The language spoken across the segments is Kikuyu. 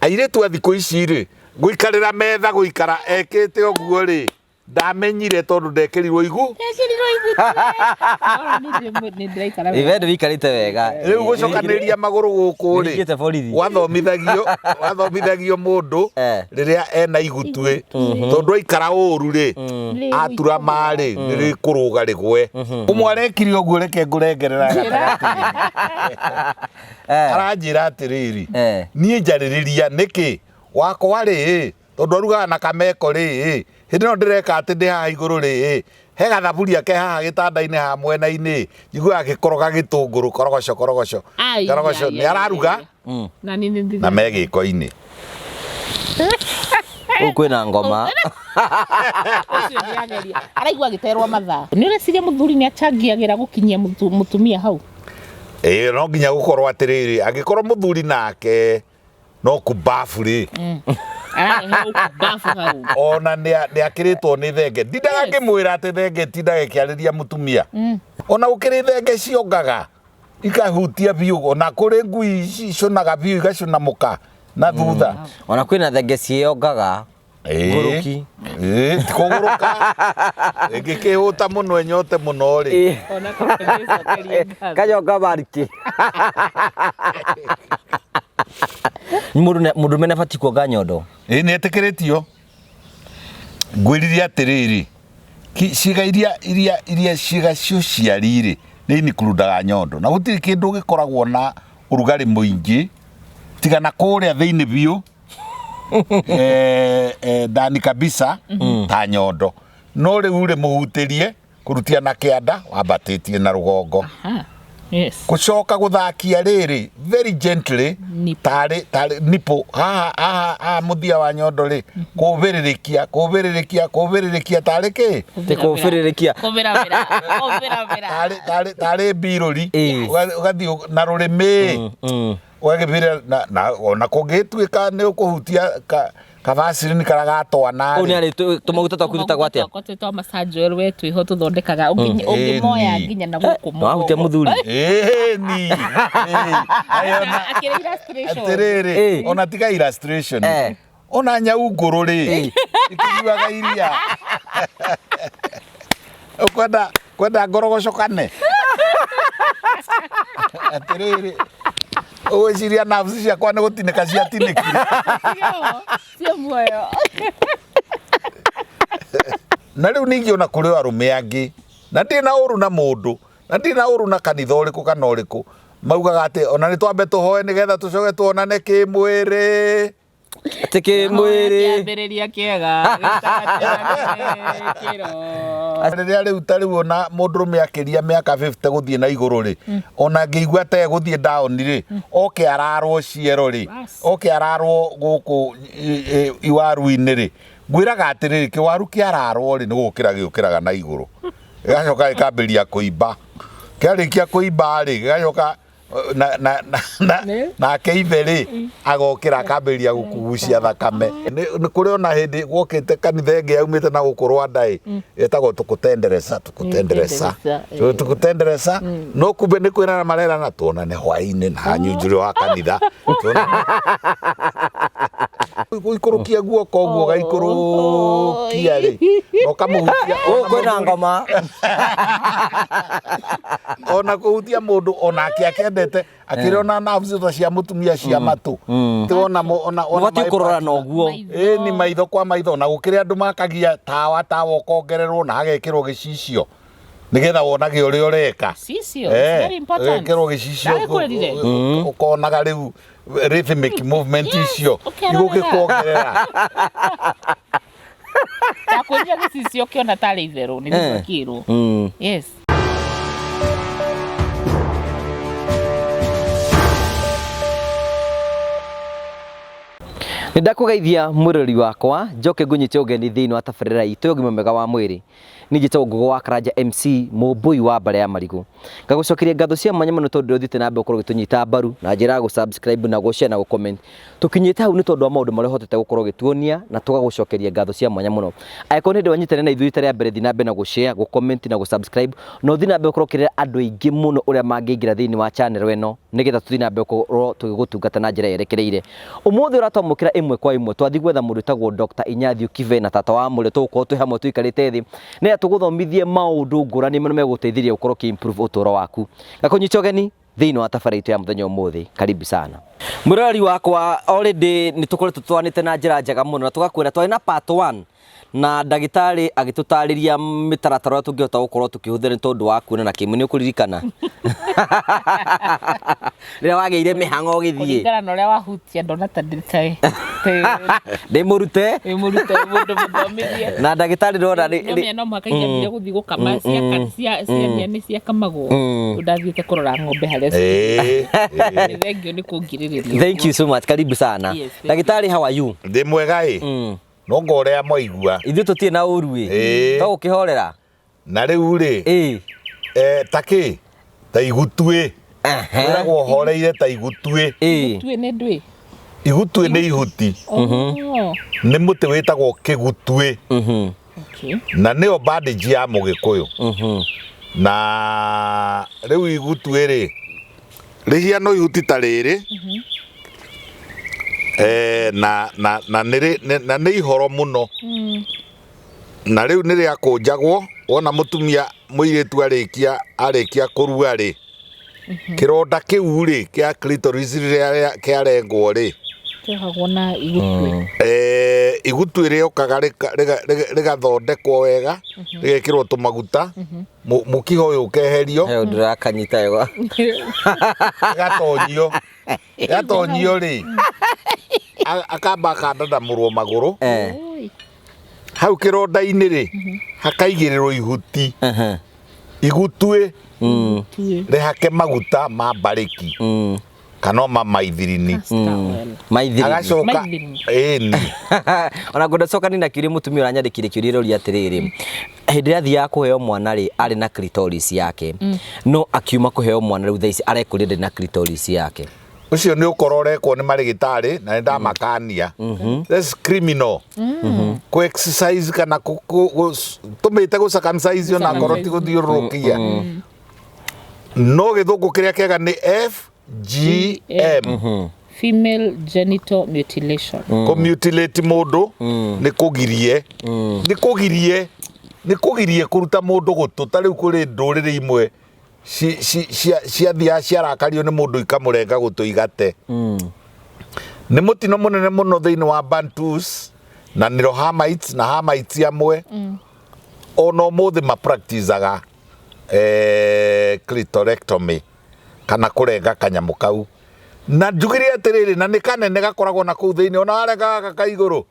Airĩtu a thikũ ici rĩ, gũikarĩra metha gũikara ekĩte ũguo rĩ, ndamenyire tondũ ndekĩrirwo igu. Ndekĩrirwo igu. Nĩ ndĩraikara wega. Iwe ndũikarĩte wega. Rĩu gũcokanĩrĩria magũrũ gũkũ rĩ, Nĩingĩte borithi. gwathomithagio gwathomithagio mũndũ rĩrĩa ena igutuĩ, tondũ aikara ũru rĩ, atura marĩ nĩ rĩkũrũga rĩgwe. Ũmwe arekire ũguo, reke ngũrengerera gatagatĩ. Aranjĩra atĩrĩrĩ, niĩ njarĩrĩria nĩkĩ wakwa rĩ, tondũ arugaga na kameko rĩ, hĩndĩ ĩno ndĩreka atĩ ndĩ haha igũrũ rĩ, he gathaburia ke haha gĩtanda-inĩ haha mwena-inĩ, njiguaga gĩkoroga gĩtũngũrũ korogoco korogoco Ai, korogoco, ai, nĩ ai, araruga ai, ai. Na nĩ nĩ na me gĩko-inĩ. Kũu kwĩna ngoma. Ũcio nĩ ageria. Araigua agĩterwo mathaa. Nĩ ũreciria mũthuri nĩ achangiagĩra gũkinyia mũtumia hau? Ĩĩ, no nginya gũkorwo atĩrĩrĩ, angĩkorwo mũthuri nake no kumbabu rĩ, Ararehe ũkumbabu hau. Ona nĩ akĩrĩtwo nĩ thenge, ndindaga ngĩmwĩra atĩ thenge ĩtindaga ĩkĩarĩria mũtumia. Ona gũkĩrĩ thenge ciongaga ikahutia biũ, ona kũrĩ ngui icũnaga biũ igacũna mũka na thutha. Ona kwĩna thenge ciĩyongaga. Ngũrũki. Ĩĩ, ti kũgũrũka, ĩngĩkĩhũta mũno ĩnyote mũno rĩ. Ona kũgĩcokeria ngatho. Kanyonga mariki. Mũndũ mũndũrũme nĩ abatiĩ kuonga nyondo. Ĩĩ, nĩ etĩkĩrĩtio. Ngwĩrire atĩrĩrĩ, ciĩga iria ciĩga cia ũciari rĩ, nĩ inikurundaga nyondo, na gũtirĩ kĩndũ gĩkoragwo na ũrugarĩ mũingĩ tiga na kũrĩa thĩinĩ biũ, ndani kabisa, ta nyondo. No rĩu rĩ, mũhutĩrie kũrutia na kĩanda wambatĩtie na rũgongo. Aha. Yes. Gũcoka gũthakia rĩrĩ very gently. Nipple. Tarĩ nipple haha haha haha mũthia wa nyondo rĩ, kũbĩrĩrĩkia kũbĩrĩrĩkia kũbĩrĩrĩkia tarĩ kĩ. Ti kũbĩrĩrĩkia. Kũbĩrabĩra. Kũbĩrabĩra. Tarĩ mbirũri. Ũgathiĩ na rũrĩmĩ ũgagĩbĩrĩra na ona kũngĩtuĩka nĩ ũkũhutia kabacĩrĩni karĩa gatwana. Kũu nĩ arĩ tũmaguta twaku twĩtagwo atĩa? Twakwa twĩtwa massage oil, we twĩho tũthondekaga ũngĩmoya nginya na gũkũ Nĩwahutia mũgongo. Mũthuri. Ĩni. Akĩrĩ illustration. Atĩrĩrĩ, ona tiga illustration, ona nyau ngũrũ rĩ, ĩkĩnyuaga iria, ũkwenda kwenda ngorogocokane atĩrĩrĩ, ũgwĩciria nerves ciakwa nĩ gũtinĩka ciatinĩkire? Cio muoyo. Na rĩu ningĩ ona kũrĩ arũme angĩ, na ndirĩ na ũru na mũndũ, na ndirĩ na ũru na kanitha ũrĩkũ kana ũrĩkũ, maugaga atĩ ona nĩ twambe tũhoe nĩgetha tũcoke tuonane kĩmwĩrĩ. Atĩ kĩmwĩrĩ. Kĩambĩrĩria kĩega gĩtagatĩ kĩro. Rĩrĩa rĩu ta rĩu ona mũndũrũme akĩria mĩaka 50 gũthiĩ na igũrũ rĩ, ona angĩigua ta egũthiĩ down rĩ, oke ararwo ciero rĩ, Bas. Oke ararwo gũkũ iwaru-inĩ rĩ, ngwĩraga atĩrĩrĩ, kĩwaru kĩararwo rĩ, nĩ gũkĩra gĩũkĩraga na igũrũ, gĩgacoka gĩkambĩrĩria kũimba, kĩarĩkia kũimba rĩ, gĩgacoka na nake ithe rĩ, agokĩra akambĩrĩria gũkugucia thakame. Nĩ kũrĩ ona hĩndĩ gwokĩte kanitha ĩngĩ yaumĩte na gũkũ Rwanda ĩ, ĩtagwo tukutenderesa tukutenderesa tukutenderesa, no kumbe nĩ kwĩrana marerana tuonane hwaĩ-inĩ na hanyunjurĩ wa kanitha. Gũikũrũkia guoko ũguo, gaikũrũkia rĩ, na ũkamũhutia. Gũkũ kwĩna ngoma. Ona kũhutia mũndũ onake akendete akĩrĩ ona nerves ta cia mũtumia cia matũ. Ti ona ona Ũbatiĩ kũrora na ũguo. Ĩĩ, ni maitho kwa maitho, na gũkĩrĩ andũ makagia tawa, tawa ũkongererwo na hagekĩrwo gĩcicio nĩgetha wonage ũrĩa ũreka. Gĩcicio, it's very important. Ũgekĩrwo gĩcicio Ndagĩkwĩrire. ũkonaga rĩu rhythmic movement icio ũkerorera. Igũgĩkuongerera. Ndakwĩrire gĩcicio ũkĩona tarĩ itherũ nĩ gĩkĩrwo. Yes. Nĩ ndakũgeithia mwĩrori wakwa, njoke ngũnyite ũgeni thĩinĩ wa tabarĩra itũ ya ũgima mwega wa mwĩrĩ. Niĩ njĩtagwo Ngũgũ wa Karanja MC, mũmbũi wa mbarĩ ya marigũ. Ngagũcokeria ngatho cia mwanya mũno tondũ ũthiĩte na mbere gũkorwo ũgĩtũnyita mbaru na njĩra ya gũ subscribe na gũ share na gũ comment. Tũkinyĩte hau nĩ tondũ wa maũndũ marĩa ũhotete gũkorwo ũgĩtuonia na tũgagũcokeria ngatho cia mwanya mũno. Angĩkorwo nĩ hĩndĩ wanyitanĩra na ithuĩ rita rĩa mbere, thiĩ na mbere na gũ share, gũ comment na gũ subscribe, na ũthiĩ na mbere gũkorwo ũkĩrera andũ aingĩ mũno ũrĩa mangĩingĩra thĩinĩ wa channel ĩno nĩgetha tũthiĩ na mbere gũkorwo tũgĩgũtungata na njĩra yerekereire. Ũmũthĩ ũratwamũkĩra ĩmwe kwa ĩmwe twathiĩ gwetha mũndũ wĩtagwo Dr. Inyathiũ Kibe na tata wa Mũrĩo, tũgũkorwo twĩ hamwe tũikarĩte thĩ nĩgetha tũgũthomithie maũndũ ngũrani marĩa megũgũteithĩrĩria gũkorwo ũkĩ improve ũtũũro waku. Ngakũnyita ũgeni thĩinĩ wa tabarĩra itũ ya mũthenya ũmũthĩ. Karibu sana. Mwĩroreri wakwa, already nĩ tũkoretwo twanĩte na njĩra njega mũno na tũgakwĩra twarĩ na part 1 na ndagĩtarĩ agĩtũtarĩria mĩtaratara ũrĩa tũngĩhota gũkorwo tũkĩhũthĩra nĩ tondũ wa kuonana kĩmwĩrĩ. Nĩ ũkũririkana rĩrĩa wagĩire mĩhang'o ũgĩthiĩ? Kũringana na ũrĩa wahutia ndona ta ndĩ ndĩ mũrute wĩ mũrute wĩ mũndũ mũthomithie. Na ndagĩtarĩ ndona Nomenya no mũhaka ingĩambire gũthiĩ gũkama cia nĩ ciakamagwo. Rĩu ndathiĩte kũrora ng'ombe harĩa. Ĩĩ, ĩĩ. Nĩ thengio nĩ kũngirĩrĩria. Thank you so much, karibu sana. Yes, thank you. Ndagĩtarĩ, how are you? Ndĩ mwega ĩ. No ngo ũrĩa mwaigua. Ithuĩ tũtirĩ na ũru ĩ. Ĩĩ. To gũkĩhorera. Na rĩu rĩ, ta kĩ ta igutuĩ. Wĩragwo horeire ta igutuĩ. Tuĩ nĩ ndwĩ. Igutuĩ nĩ ihuti. Oh, Nĩ mũtĩ wĩtagwo kĩgutuĩ. Okay. Na nĩyo bandage ya mũgĩkũyũ. Na rĩu igutuĩ rĩ, rĩhiano ihuti ta rĩrĩ. Na na nĩ ihoro mũno. Na rĩu nĩ rĩakũnjagwo wona mũtumia mũirĩtu arĩkia kũrua rĩ, kĩronda kĩu rĩ kĩa clitoris rĩrĩa kĩarengwo rĩ, Kĩohagwo na igutuĩ. Igutuĩ rĩokaga rĩgathondekwo wega, rĩgekĩrwo tũmaguta, mũkiha ũyũ ũkeherio. He ũndũ ũrakanyita wega. Gatonyio. Gatonyio rĩ, akamba akandandamũrwo magũrũ. Oi. Hau kĩronda-inĩ rĩ, hakaigĩrĩrwo ihuti. Igutuĩ Tuĩ. rĩhake maguta ma mbarĩki kana ma maithirini. Castor oil. Maithirini. Agacoka Maithirini. ĩni. Ona ngwenda cokani na kĩũria, mũtumia ũranyandĩkire kĩũria ĩroria atĩrĩrĩ, hĩndĩ ĩrĩa athiaga kũheo mwana rĩ, arĩ na clitoris yake, no akiuma kũheo mwana rĩu thaa ici arekũria ndĩ na clitoris yake. Ũcio nĩ ũkora ũrekwo nĩ marĩgĩtarĩ na nĩ ndamakania. That's criminal. Kũ exercise kana tũmĩte gũ circumcise ona ngoro ti gũthiũrũrũkia. No gĩthũngũ kĩrĩa kĩega nĩ FGM. Female genital mutilation. Kũmutilate mũndũ nĩ kũgirie. Nĩ kũgirie. Nĩ kũgirie kũruta mũndũ gũtũ. Ta rĩu kũrĩ ndũrĩrĩ imwe ciathiaga ciarakario nĩ mũndũ ikamũrenga gũtũ igate. Nĩ mũtino mũnene mũno thĩinĩ wa Bantus na Nilohamites na Hamites amwe. Ona ũmũthĩ mapracticaga clitorectomy kana kũrenga kanyamũ kau. Na njugire atĩrĩrĩ, na nĩ kanene gakoragwo na kũu thĩinĩ, ona warenga gaka ka igũrũ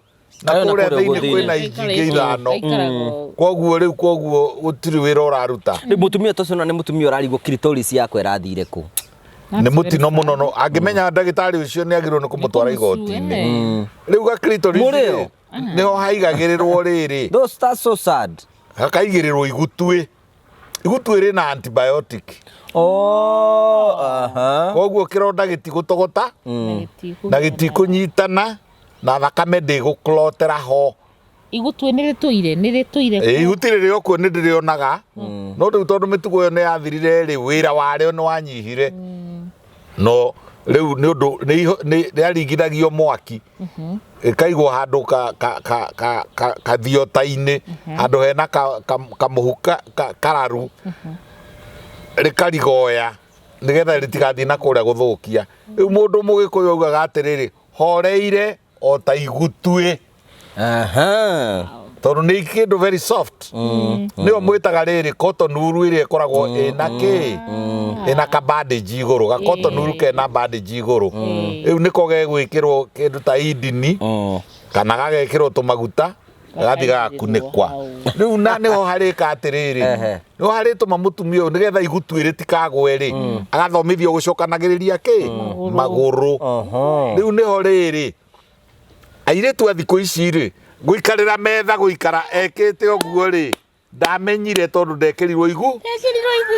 na Kayo na kũrĩa kũrĩa thĩinĩ ũguo kwĩna thĩinĩ. itingĩ ithano. Kaikaragwo. Koguo rĩu koguo gũtirĩ wĩra ũraruta. Rĩu mũtumia ta ũcio nĩ mũtumia ũrarigwo clitoris yakwa ĩrathire kũ. Nĩ mũtino mũno, no angĩmenya ndagĩtarĩ ũcio nĩ agĩrĩirwo nĩ kũmũtwara igoti-inĩ. Rĩu ga clitoris Mũrĩo? rĩ, nĩho haigagĩrĩrwo rĩrĩ. Those, that's so sad. Hakaigĩrĩrwo igutuĩ. Igutuĩ rĩna antibiotic. Oh, aha. Koguo kĩronda gĩtigũtogota na gĩtikũnyitana na thakame ndĩgũklotera ho. Igutuĩ nĩ rĩtũire, nĩ rĩtũire. Ĩ, ihuti rĩrĩ okuo nĩ ndĩrĩonaga, no rĩu tondũ mĩtugo ĩyo nĩ yathirire rĩ, wĩra warĩo nĩ wanyihire. No rĩu nĩ ũndũ nĩ rĩaringithagio mwaki, ĩkaigwo handũ kathiota-inĩ, handũ hena kamũhu kararu, rĩkarigoya nĩgetha rĩtigathiĩ na kũrĩa gũthũkia. Rĩu mũndũ mũgĩkũyũ augaga atĩrĩrĩ, horeire o ta igutuĩ. Tondũ nĩ kĩndũ very soft. Nĩyo mwĩtaga rĩrĩ cotton wool ĩrĩa ĩkoragwo ĩna kĩ? Ĩna ka bandage igũrũ, ga cotton wool kena bandage igũrũ. Rĩu nĩko gegwĩkĩrwo kĩndũ ta indini kana gagekĩrwo tũmaguta gagathiĩ gagakunĩkwa. Rĩu na nĩho harĩka atĩrĩrĩ, nĩho harĩtũma mũtumia ũyũ nĩgetha igutuĩ rĩtikagwe rĩ, agathomithio gũcokanagĩrĩria kĩ? Magũrũ. Rĩu nĩho rĩrĩ, Airĩtu a thikũ ici rĩ, gũikarĩra metha gũikara ekĩte ũguo rĩ, ndamenyire tondũ ndekĩrirwo igu. Ndekĩrirwo igu.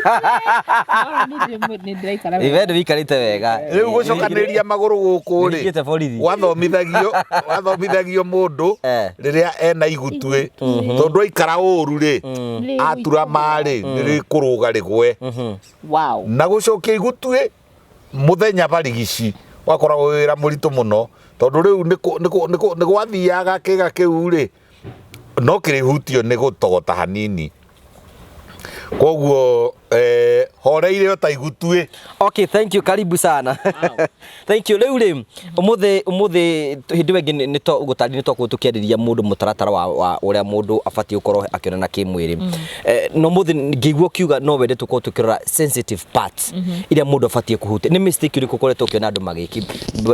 Nĩ ndĩraikara wega. Iwe ndũikarĩte wega. Rĩu gũcokanĩrĩria magũrũ gũkũ rĩ, Nĩhingĩte borithi. wathomithagio wathomithagio mũndũ Eh. rĩrĩa ena igutuĩ, tondũ aikara ũru rĩ, aturama rĩ, nĩrĩkũrũga rĩgwe. Wow. Na gũcokia igutuĩ mũthenya barigici wakoragwo wĩ wĩra mũritũ mũno, tondũ rĩu nĩ gwathiaga kĩga kĩu rĩ, no kĩrĩhutio nĩ gũtogota hanini. Koguo horeire o ta igutuĩ. Okay, thank you, karibu sana. Wow. Thank you. Rĩu rĩ, ũmũthĩ ũmũthĩ hĩndĩ ĩyo ĩngĩ nĩ to gũtarĩ nĩ twakorwo tũkĩarĩria mũndũ mũtaratara wa ũrĩa mũndũ abatiĩ gũkorwo akĩonana kĩmwĩrĩ. No mũthĩ ngĩigua ũkiuga no wende tũkorwo tũkĩrora sensitive parts iria mũndũ abatiĩ kũhutia. Nĩ mistake ĩrĩkũ ũkoretwo ũkĩona andũ magĩki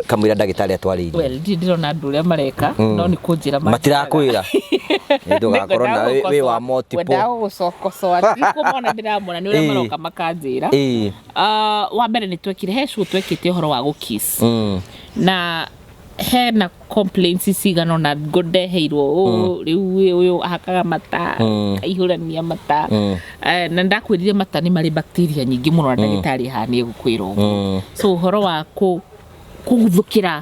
kamũira ndagĩtarĩ atwarĩirie? Well, ndirĩ ndĩrona andũ ũrĩa mareka, no nĩ kũnjĩra manjĩraga. Matirakwĩra. Ndũgakorwo na wĩ wa multiple. Ngwendaga gũgũcokocoa, ndikũmona ndĩramona nĩ ũrĩa maroka makanjĩra. Wa mbere nĩ twekire he show twekĩte ũhoro wa gũkiss. Na hena complaints cigana ũna ngo ndeheirwo ũũ rĩu ũyũ ahakaga mata, akaihũrania mata. Na ndakwĩrire mata nĩ marĩ bacteria nyingĩ mũno na ndagĩtarĩ haha nĩ egũkwĩra ũguo. So ũhoro wa kũguthũkĩra,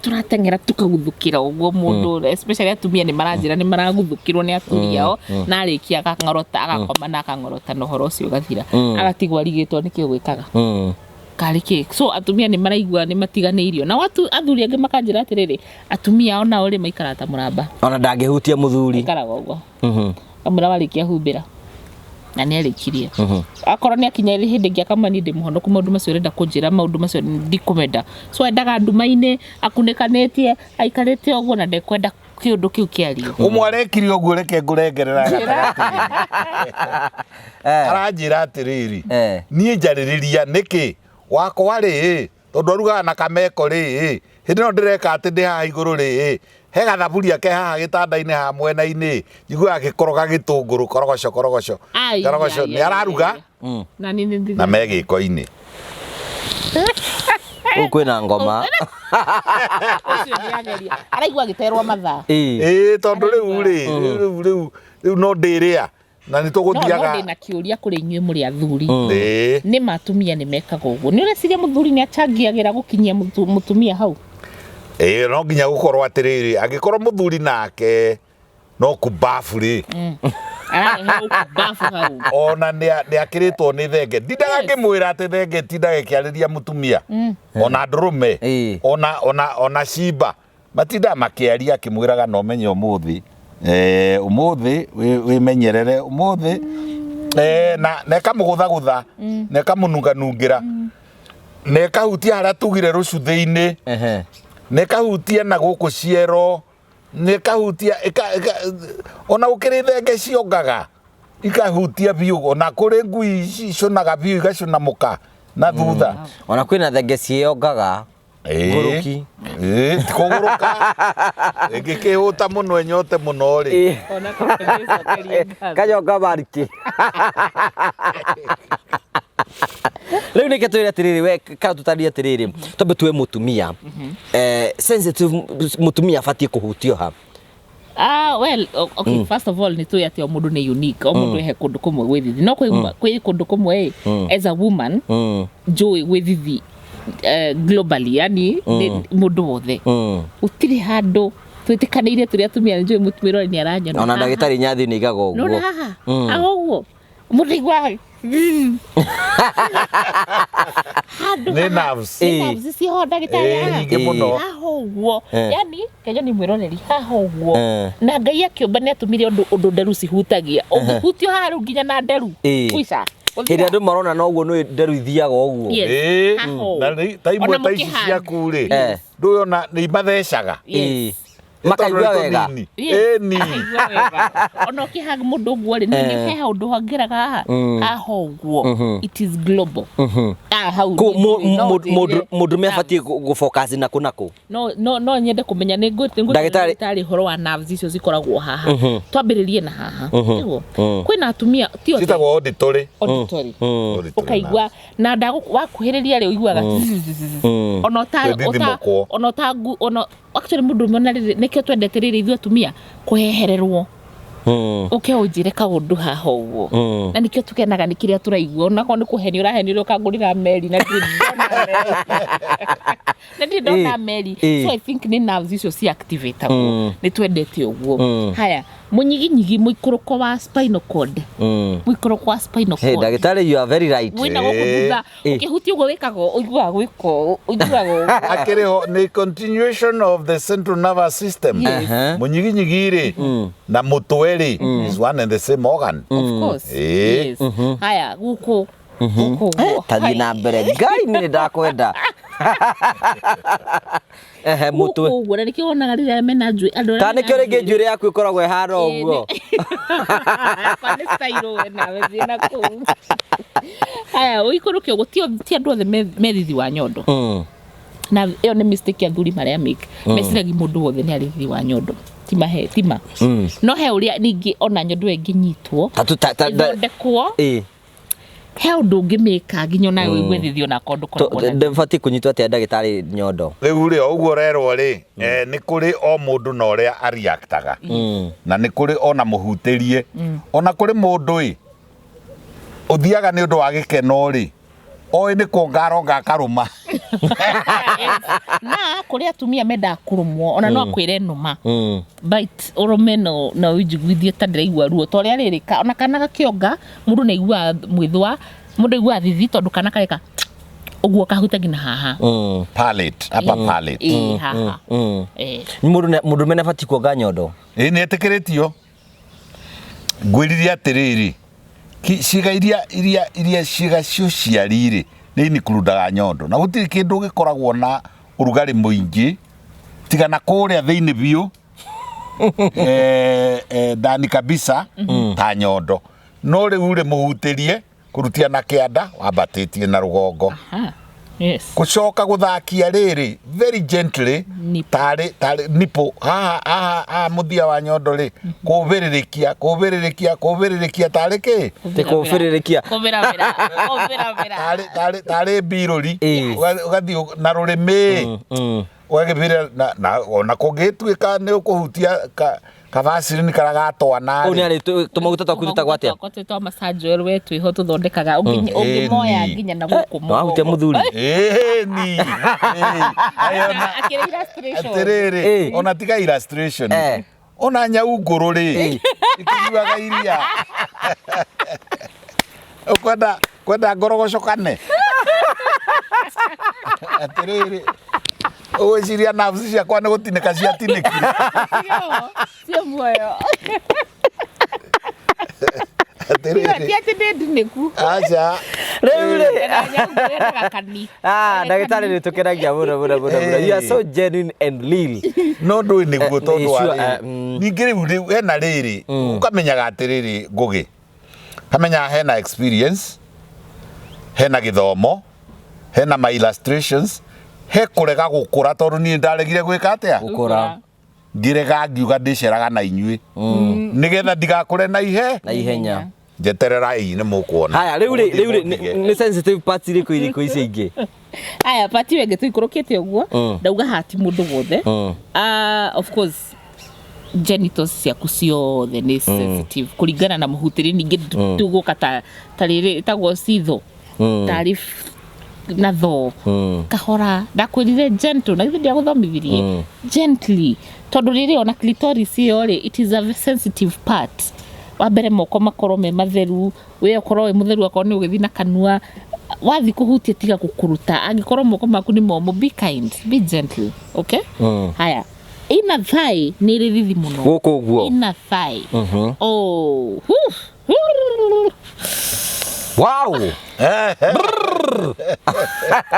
tũrateng'era tũkaguthũkĩra ũguo mũndũ, especially atumia nĩ maranjĩra nĩ maraguthũkĩrwo nĩ athuri ao, na arĩkia akang'orota, agakoma na akang'orota na ũhoro ũcio ũgathira, agatigwo arigĩtwo nĩkĩ ũgwĩkaga karĩ kĩ. So atumia nĩ maraigua nĩ matiganĩirio, nao athuri angĩ makanjĩra atĩrĩrĩ, atumia ao nao rĩ maikaraga ta mũramba, Ona ndangĩhutia mũthuri. Maikaraga ũguo, kamũra warĩkia humbĩra na nĩ arĩkirie, akorwo nĩ akinya hĩndĩ ĩngĩ akamwĩra niĩ ndĩ mũhonoku, maũndũ macio ũrenda kũnjĩra, maũndũ macio ndikũmenda. So endaga nduma-inĩ akunĩkanĩtie, aikarĩte ũguo na ndekwenda kĩũndũ kĩu kĩario. Ũmwe arekire ũguo, reke ngũrengerera gatagatĩ. Aranjĩra atĩrĩrĩ, niĩ njarĩrĩria nĩkĩ wakwa rĩ, tondũ arugaga na kameko rĩ, hĩndĩ ĩno ndĩreka atĩ ndĩ haha igũrũ rĩ, he gathaburia ke haha gĩtanda-inĩ haha mwena-inĩ, njiguaga gĩkoroga gĩtũngũrũ, korogoco korogoco Ai, korogoco, ai, nĩ ai, araruga ai. Na niĩ nĩ na me gĩko-inĩ. Gũkũ kwĩna ngoma. Ũcio nĩ ageria, araigua agĩterwo mathaa. Ĩĩ, tondũ rĩu rĩ, rĩu rĩu rĩu no ndĩrĩa na nĩ No tũgũthiaga. ndĩna kĩũria kũrĩ inyuĩ mũrĩ athuri. Ĩĩ. Nĩ ma atumia nĩ mekaga ũguo? Nĩ ũreciria mũthuri nĩ achangiagĩra gũkinyia mũtumia hau? Ĩĩ, no nginya gũkorwo atĩrĩrĩ, angĩkorwo mũthuri nake no kumbabu rĩ, Ararehe ũkumbabu hau. Ona nĩ akĩrĩtwo nĩ thenge, ndindaga ngĩmwĩra atĩ thenge ĩtindaga ĩkĩarĩria mũtumia, ona ndũrũme, ona cimba matindaga makĩaria, akĩmwĩraga no menye ũmũthĩ, ũmũthĩ wĩmenyerere ũmũthĩ, na ĩkamũgũthagũtha, na ĩkamũnunganungĩra, na ĩkahutia harĩa tugire rũcuthĩ-inĩ, na ĩkahutia na gũkũ ciero, na ĩkahutia ona gũkĩrĩ thenge ciongaga ikahutia biũ, ona kũrĩ ngui icũnaga biũ igacũna mũka na thutha. Ona kwĩna thenge ciĩyongaga. Ngũrũki. Ĩĩ, ti kũgũrũka, ĩngĩkĩhũta mũno ĩnyote mũno rĩ. Ona kũgĩcokeria ngatho. Kanyonga mariki. Rĩu nĩkĩ twĩre atĩrĩrĩ, we kana tũtarĩrie atĩrĩrĩ, twambe tuwe mũtumia sensitive, mũtumia abatiĩ kũhutio ha? Ah, well, okay, first of all nĩ tũĩ atĩ o mũndũ nĩ unique, o mũndũ ehe kũndũ kũmwe gwĩ thithi, no kwĩ kũndũ kũmwe ĩ, as a woman njũĩ gwĩ thithi, globally, yani nĩ mũndũ wothe, gũtirĩ handũ twĩtĩkanĩire tũrĩ atumia. Nĩ njũĩ mũtumia nĩ aranyona Ona haha. Ndagĩtarĩ Nyathi nĩ igaga Nona ũguo. Haha haha ũguo mũndũ aiguaga handũ Nĩ haha. nerves. Nĩ nerves ciho ndagĩtarĩ Ĩĩ, haha. nyingĩ mũno. Haha ũguo, yani kenyo nĩ mwĩroreri, haha ũguo. Na Ngai akĩũmba nĩ atũmire ũndũ nderu cihutagia, ũngĩhutio haha rĩu nginya na nderu kuica. Hĩndĩ ĩrĩa andũ marona noguo nĩ nderu ithiaga ũguo. Yes. Ĩĩ, Haha ũũ. na ta imwe Ona ta ici mũkĩhand. ciaku rĩ, ndũĩ ona nĩ imathecaga. Yes. Makaigua wega. Yes. Ĩni. Akaigua wega. Ona ũkĩhag mũndũ ũguo rĩ, nĩ he haũndũ hongeraga haha haha ũguo, it is global. Ah, hau Kũ nĩ- no njĩrire mũndũrũme abatiĩ gũfocus nakũ nakũ? No nyende kũmenya nĩ Ndagĩtarĩ- ndagĩtarĩ ũhoro wa nerves icio cikoragwo haha. Twambĩrĩrie na haha nĩguo kwĩna atumia ti othe. Citagwo auditory. Auditory. Auditory. Ũkaigua na wakuhĩrĩria rĩ, ũiguaga ona ũta Kwĩthithimũkwo. ona ũta ona Actually mũndũrũme ona rĩrĩ nĩkĩo twendete rĩrĩ ithuĩ atumia kũhehererwo. Ũke ũnjĩre kaũndũ haha ũguo. Na nĩkĩo tũkenaga nĩ kĩrĩa tũraigua onakorwo nĩ kũhenio ũrahenio ũkangũrĩra meri na ndirĩ ndona meri. Na ndirĩ ndona meri. So I think nĩ nerves icio ci activate-agwo. Nĩ twendete ũguo. Haya, mũnyiginyigi mũikũrũko wa spinal cord. Mũikũrũko wa spinal Hey, cord. ndagĩtarĩ, you are very right. Wĩna gũkũ thutha ũkĩhutia ũguo wĩkaga ũiguaga gwĩka ũũ, ũiguaga ũguo. Akĩrĩ ho nĩ continuation of the central nervous system. Yes. Mũnyiginyigi rĩ na mũtwe rĩ is one and the same organ. Of course. Yes. Haya, gũkũ gũkũ ũguo. Tathiĩ na mbere, Ngai nĩ ndakwenda. Ehe, mũtwe. Gũkũ ũguo na nĩkĩo wonaga rĩrĩa mena njuĩ andũ arĩa Ta mena nĩkĩo rĩngĩ njuĩrĩ. njuĩrĩ yaku ĩkoragwo ĩhana ũguo. Yakwa nĩ style we nawe thiĩ na kũu. Haya, ũikũrũke ũguo ti ti andũ othe me thithi wa nyondo. Na ĩyo nĩ mistake ya athuri marĩa make. Meciragia mũndũ wothe nĩ arĩ thithi wa nyondo. Ti mahe, ti ma. No he ũrĩa ningĩ ona nyondo ĩyo ĩngĩnyitwo Ta tu- ta- ta- da- ĩthondekwo he ũndũ ũngĩmĩka nginya onawe ũigue thithi onakorwo ndũkoragwo na Ndĩbatiĩ kũnyitwo atĩa ndagĩtarĩ nyondo? Rĩu rĩ o ũguo ũrerwo rĩ, nĩ kũrĩ o mũndũ na ũrĩa areactaga na nĩ kũrĩ ona mũhutĩrie ona kũrĩ mũndũ ĩ ũthiaga nĩ ũndũ wa gĩkeno rĩ oĩ nĩ kuonga aronga akarũma. Na kũrĩ atumia mendaga kũrũmwo ona no akwĩre nũma bite ũrũme no no ũnjiguithie ta ndĩraigua ruo ta ũrĩa rĩrĩ ona kana gakĩonga mũndũ nĩ aiguaga mwĩthũa mũndũ aiguaga thithi tondũ kana kareka ũguo kahutagia na haha. Palate, upper palate. Ĩĩ haha. Mũndũ mene abatiĩ kuonga nyondo? Ĩĩ nĩ etĩkĩrĩtio. Ngwĩrire atĩrĩrĩ, ciĩga iria iria iria ciĩga cia ũciari rĩ nĩ includaga nyondo na gũtirĩ kĩndũ gĩkoragwo na ũrugarĩ mũingĩ tiga na kũrĩa thĩinĩ biũ ndani kabisa ta nyondo. No rĩu rĩ mũhutĩrie kũrutia na kĩanda wambatĩtie na rũgongo. Aha. Yes. Gũcoka gũthakia rĩrĩ very gently Nipple. Tarĩ tarĩ nipple haha haha haha mũthia wa nyondo rĩ kũbĩrĩrĩkia kũbĩrĩrĩkia kũbĩrĩrĩkia tarĩ kĩ? Ti kũbĩrĩrĩkia. Kũbĩrabĩra. Kũbĩrabĩra. Tarĩ tarĩ tarĩ mbirũri. Ũgathiĩ na rũrĩmĩ ũgagĩbĩrĩra na na ona kũngĩtuĩka nĩ ũkũhutia ka kabacini karĩa gatwana Ũũ nĩ arĩ tũmaguta twaku twĩtagwo atĩa? Twakwa twĩtagwo massage oil we twĩho tũthondekaga ũngĩmoya nginya na gũkũ Wahutia mũthuri. Ĩni. Akĩrĩ illustration. Atĩrĩrĩ, ona tiga illustration. Ona nyau ngũrũ rĩ, ikĩnyuaga iria. Ũkwenda kwenda ngorogocokane. Atĩrĩrĩ, ũgwĩciria nerves ciakwa nĩ gũtinĩka ciatinĩkire. Cio muoyo. Atĩrĩrĩ. Ti atĩ ndĩ ndinĩku. Aca. Rĩu rĩ. Nyau kani. Ah, ndagĩtarĩ nĩ tũkenagia mũno mũno mũno mũno. You are so genuine and real. No ndũĩ nĩguo tondũ wa Sure, rĩrĩ. Ningĩ rĩu rĩu hena rĩrĩ, ũkamenyaga atĩrĩrĩ Ngũgĩ, kamenyaga hena experience, hena gĩthomo, hena ma illustrations, he kũrega gũkũra tondũ niĩ ndaregire gwĩka atĩa? Gũkũra. Ngĩrega ngiuga ndĩceraga na inyuĩ. Nĩgetha ndigakũre na ihe. Na ihenya. Njeterera ii nĩ mũkuona. Haya, rĩu rĩ rĩu rĩ Mũtige. nĩ sensitive parts irĩkũ irĩkũ icio ingĩ? Aya, part ĩyo ĩngĩ tũikũrũkĩte ũguo ndauga hati mũndũ wothe. Of course genitals ciaku ciothe nĩ sensitive kũringana na mũhutĩrie ningĩ tugũka ta ta rĩrĩ ĩtagwo citho tarĩ na tho kahora ndakwĩrire gentle na githĩ ndiagũthomithirie gently tondũ rĩrĩ ona clitoris ĩyo rĩ it is a sensitive part. Wa mbere moko makorwo me matheru, we ũkorwo wĩ mũtheru akorwo nĩ ũgĩthiĩ na kanua wathiĩ kũhutia tiga gũkũruta angĩkorwo moko maku nĩ momũ be kind, be gentle, okay? Haya, inner thigh nĩ ĩrĩ thithi mũno. Gũkũ ũguo. Inner thigh. Oh, whew. Wow.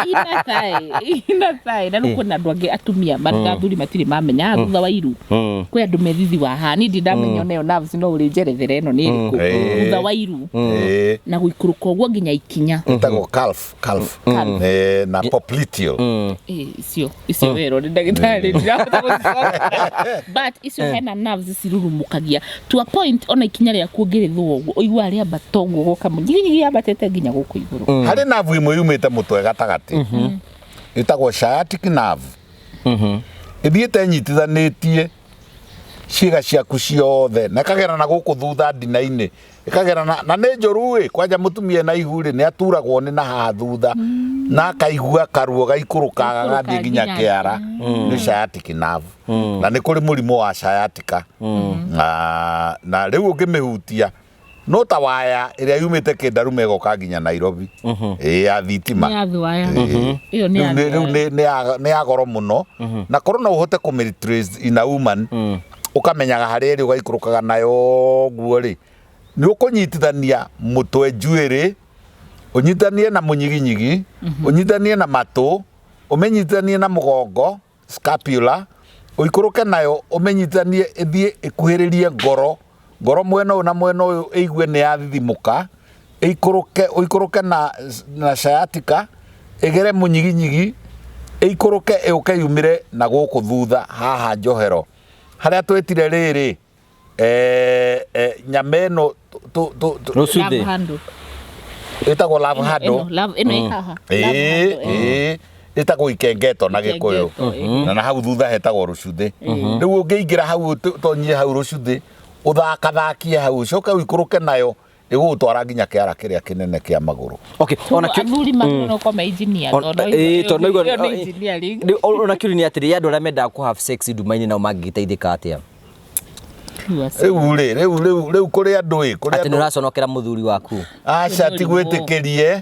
Inner thigh, inner thigh. Na rĩu kwĩna andũ angĩ atumia na athuri matirĩ mamenya thutha wa iru. Kwĩ andũ me thithi wa haha niĩ ndirĩ ndamenya ona ĩyo nerves no ũrĩnjerethere ĩno nĩ ĩrĩkũ. Thutha wa iru. Na gũikũrũka ũguo nginya ikinya. Ĩtagwo calf, calf. Na popliteal. Icio icio werwo nĩ ndagĩtarĩ ndirahota gũcicoka. But icio hena nerves cirurumũkagia to a point ona ikinya rĩaku ũngĩrĩthũa ũguo ũiguaga rĩambata ũguo gũka mũnyiginyigi yambatĩte nginya gũkũ igũrũ. Harĩ nerve ĩmwe yumĩte mũtwe gatagatĩ ĩtagwo sciatic nerve. Ĩthiĩte ĩnyitithanĩtie ciĩga ciaku ciothe na ĩkagera na gũkũ thutha ndina-inĩ, ĩkagera na nĩ njũru ĩ, kwanja mũtumia ena ihu rĩ, nĩ aturagwo nĩ na haha thutha na akaigua karuo gaikũrũkaga gathiĩ nginya kĩara, nĩ sciatic nerve. Na nĩ kũrĩ mũrimũ wa sciatica. Na rĩu ũngĩmĩhutia no ta waya ĩrĩa yumĩte Kĩndarume ĩgoka nginya Nairobi, ĩĩ ya thitima. Nĩ ya thwaya. Ĩĩ. Ĩyo nĩ ya Rĩu thwaya. nĩ ya goro mũno, na korwo no ũhote kũmĩ trace in a woman, ũkamenyaga harĩa ĩrĩ ũgaikũrũkaga nayo ũguo rĩ, nĩ ũkũnyitithania mũtwe njuĩrĩ, ũnyitithanie na mũnyiginyigi, ũnyitithanie na matũ, ũmĩnyitithanie na mũgongo, scapula, ũikũrũke nayo ũmĩnyitithanie ĩthiĩ ĩkuhĩrĩrie ngoro, ngoro mwena ũyũ na mwena ũyũ ĩigue nĩ yathithimũka, ĩikũrũke, ũikũrũke na sciatica, ĩgere mũnyiginyigi, ĩikũrũke ĩũke yumĩre na gũkũ thutha haha njohero. Harĩa twĩtire rĩrĩ, nyama ĩno Rũcuthĩ. Love handle. Ĩtagwo love handle. Ĩno, love, ĩno ĩ haha. Love Ĩĩ, handle, ĩĩ. ĩĩ, ĩtagwo ikengeto na Gĩkũyũ. Ikengeto, ĩĩ. Na hau thutha hetagwo rũcuthĩ. Rĩu ũngĩingĩra hau ũtonyie hau rũcuthĩ, ũthakathakie hau, ũcoke ũikũrũke nayo, ĩgũgũtwara nginya kĩara kĩrĩa kĩnene kĩa magũrũ. Okay, ona kĩ- Athuri magĩrĩirwo nĩ gũkorwo me engineer, tondũ ĩĩ, tondũ ĩyo nĩ engineering. Ona kĩũria nĩ atĩrĩ, andũ arĩa mendaga kũ have sex nduma-inĩ nao mangĩgĩteithĩka atĩa? Rĩu rĩ, rĩu kũrĩ andũ ĩ, kũrĩ Atĩ nĩ andũ ũraconokera mũthuri waku? Aca, ti gwĩtĩkĩrie.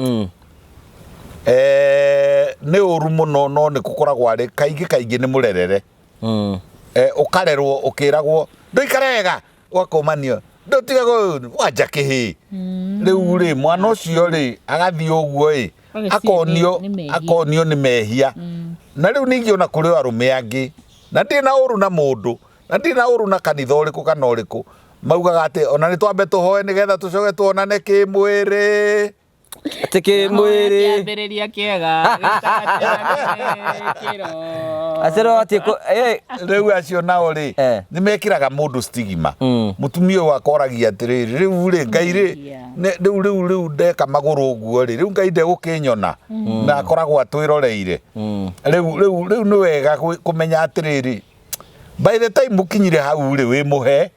Nĩ ũru mũno, no nĩ gũkoragwo arĩ kaingĩ kaingĩ nĩ mũrerere. Ũkarerwo ũkĩragwo ndũikare wega, ũgakũmanio ndũtiga wanja kĩhĩ. Rĩu rĩ, mwana ũcio rĩ, agathiĩ ũguo ĩ, Ageciria nĩ mehia. akonio nĩ mehia. Na rĩu ningĩ ona kũrĩ arũme angĩ, na ndirĩ na ũru na mũndũ, na ndirĩ na ũru na kanitha ũrĩkũ kana ũrĩkũ, maugaga atĩ ona nĩ twambe tũhoe nĩgetha tũcoke tuonane kĩmwĩrĩ. Atĩ kĩmwĩrĩ. Kĩambĩrĩria kĩega, gĩtagatĩ kĩro. Acero atĩ Rĩu acio nao rĩ, nĩ mekĩraga mũndũ stigma. Mũtumia ũyũ akoragia atĩrĩrĩ, rĩu rĩ, Ngai rĩ, rĩu, rĩu, rĩu ndeka magũrũ ũguo rĩ, rĩu Ngai ndegũkĩnyona. Na akoragwo atwĩroreire. Rĩu, rĩu, rĩu nĩ wega kũmenya atĩrĩrĩ, by the time ũkinyire hau rĩ, wĩ mũhe.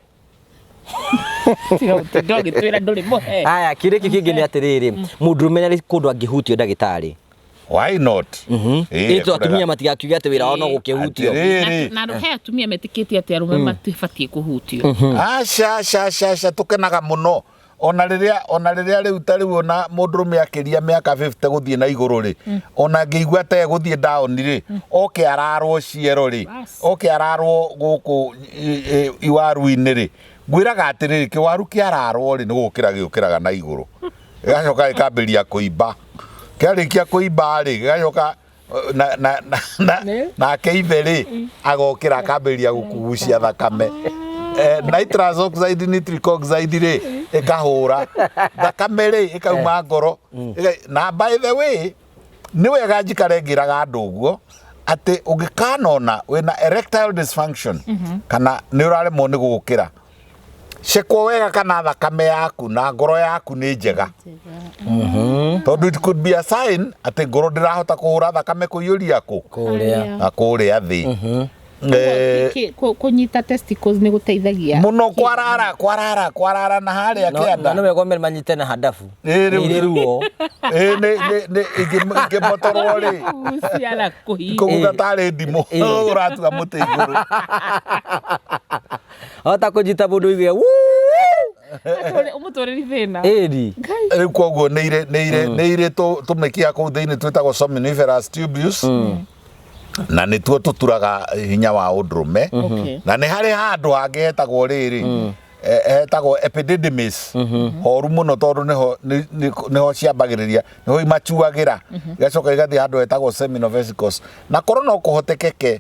Tiga gũtinda ũgĩtwĩra ndũrĩ mũhe. Aya, kĩũria kĩu kĩngĩ nĩ atĩrĩrĩ, mũndũrũme nĩ arĩ kũndũ angĩhutio ndagĩtarĩ? Why not? Ĩĩ, tondũ atumia matigakiuge atĩ wĩra wao no gũkĩhutio. Atĩrĩrĩ. Na he atumia metĩkĩtie atĩ arũme matibatiĩ kũhutio. Aca, aca, aca, aca, tũkenaga mũno. Ona rĩrĩa rĩu ta rĩu ona mũndũrũme akĩria mĩaka 50 gũthiĩ na igũrũ rĩ, ona angĩigua ta egũthiĩ down rĩ, oke ararwo ciero rĩ, oke ararwo gũkũ iwaru-inĩ rĩ, ngwĩraga atĩrĩrĩ, kĩwaru kĩararwo rĩ, nĩ gũkĩra gĩũkĩraga na igũrũ. Gĩgacoka gĩkambĩrĩria kũimba. Kĩarĩkia kũimba rĩ, gĩgacoka nake ithe rĩ, agokĩra akambĩrĩria gũkugucia thakame. Nitrous oxide, nitric oxide rĩ, ĩkahũra. Thakame rĩ, ĩkauma ngoro. Na by the way, nĩ wega njikare ngĩraga andũ ũguo, atĩ ũngĩkanona wĩna erectile dysfunction, kana nĩ ũraremwo nĩ gũkĩra, cekwo wega kana thakame yaku na ngoro yaku nĩ njega. Tondũ it could be a sign atĩ ngoro ndĩrahota kũhũra thakame kũiyũria kũ? Kũrĩa. Na kũrĩa thĩ. Kũnyita testicles nĩ gũteithagia. Mũno kwarara, kwarara, kwarara na harĩa kĩanda. Na nĩ wega ũmere manyite na handabu. Ĩĩ, rĩu Nĩ irĩ ruo. Ĩĩ, nĩ ingĩmotorwo rĩ. Kũgucia na kũhihinya. Kũgutha tarĩ ndimũ. Ũratua mũtĩ igũrũ. Hota kũnyita mũndũ ũigue, wuu! Ũmũtwarĩri thĩna. Ĩni. Rĩu koguo nĩ irĩ, nĩ irĩ, nĩ irĩ tũmĩkiha kũu thĩinĩ twĩtagwo seminiferous tubules. Na nĩtuo tũturaga hinya wa ũndũrũme. Na nĩ harĩ handũ hangĩ hetagwo rĩrĩ, hetagwo epididymis. Horu mũno tondũ nĩho ciambagĩrĩria, nĩho imacuagĩra. Igacoka igathiĩ handũ hetagwo seminal vesicles. Na korwo no kũhotekeke,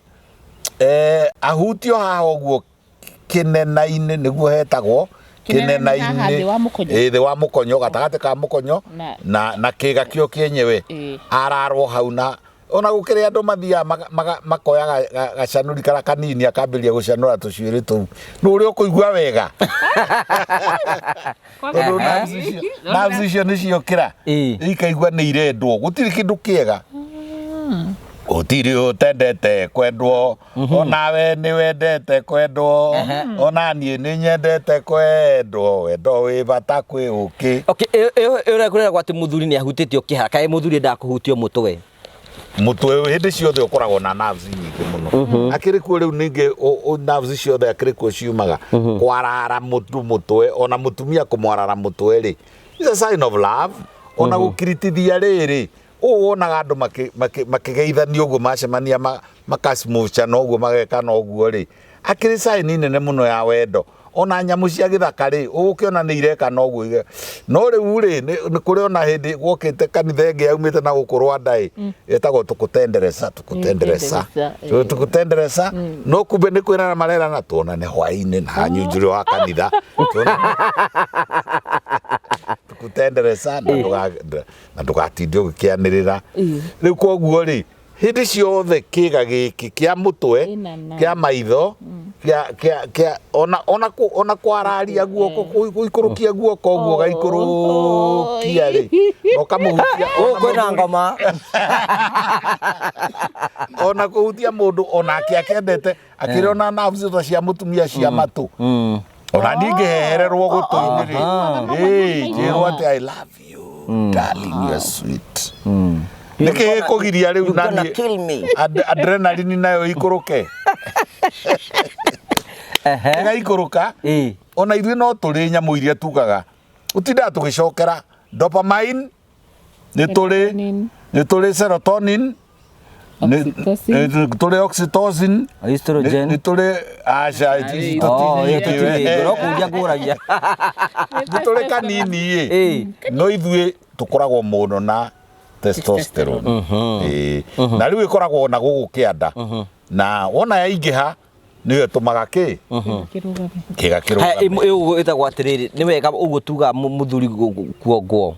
ahutio haha ũguo kĩnena-inĩ nĩguo hetagwo Kĩnena nĩ haha kĩnena-inĩ. thĩ wa mũkonyo? Ĩĩ, thĩ wa mũkonyo, gatagatĩ ka mũkonyo na kĩga kĩo kĩenyewe. Ararwo hau na ona gũkĩrĩ andũ mathiaga makoya gacanũri karĩa kanini akambĩrĩria gũcanũra tũcuĩrĩ tũu. Nĩ ũrĩa ũkũigua wega. Tondũ nerves icio nĩ ciokĩra. Ikaigua nĩ irendwo. Gũtirĩ kĩndũ kĩega. Gũtirĩ ũtendete kwendwo, onawe nĩ wendete kwendwo, ona niĩ nĩ nyendete kwendwo, wendo wĩ bata kwĩ ũkĩ. Okay, ĩyo ĩyo ĩyo kũreragwo atĩ mũthuri nĩ ahutĩtio kĩhara, kaĩ mũthuri endaga kũhutio mũtwe? Mũtwe hĩndĩ ciothe ũkoragwo na nerves nyingĩ mũno. Akĩrĩ kuo rĩu ningĩ nerves ciothe akĩrĩ kuo ciumaga. Kwarara mũtu mũtwe, ona mũtumia kũmwarara mũtwe rĩ, is a sign of love. Ona gũkiritithia rĩrĩ, Ũũ wonaga andũ makĩgeithania ũguo macemania makacmucana ũguo magekana ũguo rĩ, akĩrĩ sign nene mũno ya wendo. Ona nyamũ cia gĩthaka rĩ, ũgũkĩona nĩ irekana ũguo. No rĩu rĩ, nĩ kũrĩ ona hĩndĩ gwokĩte kanitha ĩngĩ yaumĩte na gũkũ Rwanda ĩ, ĩtagwo tũkũtenderesa, tũkũtenderesa, tũkũtenderesa, no kumbe nĩ kwĩrana marerana tuonane hwaĩ-inĩ na hanyunjurĩ wa kanitha. Tũkũtenderesa na na ndũgatinde ũgĩkĩanĩrĩra. Rĩu koguo rĩ, hĩndĩ ciothe kĩga gĩkĩ kĩa mũtwe, Ĩna na- kĩa maitho, kĩa kĩa kĩa ona ona kũ- ona kwararia guoko, gũikũrũkia guoko ũguo ũgaikũrũkia rĩ, na ũkamũhutia Gũkũ kwĩna ngoma. Ona kũhutia mũndũ onake akendete akĩrĩ ona nerves ta cia mũtumia cia matũ. Ona niĩ ngĩhehererwo gũtũ-inĩ rĩ, ĩĩ, njĩrwo atĩ "I love you, darling, you are sweet." Nĩkĩ gĩkũgiria rĩu na Gonna niĩ kill me. Adrenaline nayo ikũrũke? Ĩgaikũrũka. Ona ithuĩ no tũrĩ nyamũ iria tugaga ũtindaga tũgĩcokera dopamine, nĩ tũrĩ Serotonin. Nĩ tũrĩ serotonin, Oxytocin. nĩ tũrĩ oxytocin. Estrogen. Nĩ tũrĩ aca Ai. Oh, ĩyo tũtirĩ, no kũria ngũragia. Nĩ tũrĩ kanini ĩ. No ithuĩ tũkoragwo mũno na testosterone. Ĩĩ. Na rĩu ĩkoragwo na gũkũ kĩanda, na wona yaingĩha nĩyo ĩtũmaga kĩ Kĩrũgame. kĩga Haya, kĩrũgame. Ĩyo ĩtagwo atĩrĩrĩ, nĩ wega ũguo tuga mũthuri kuongwo?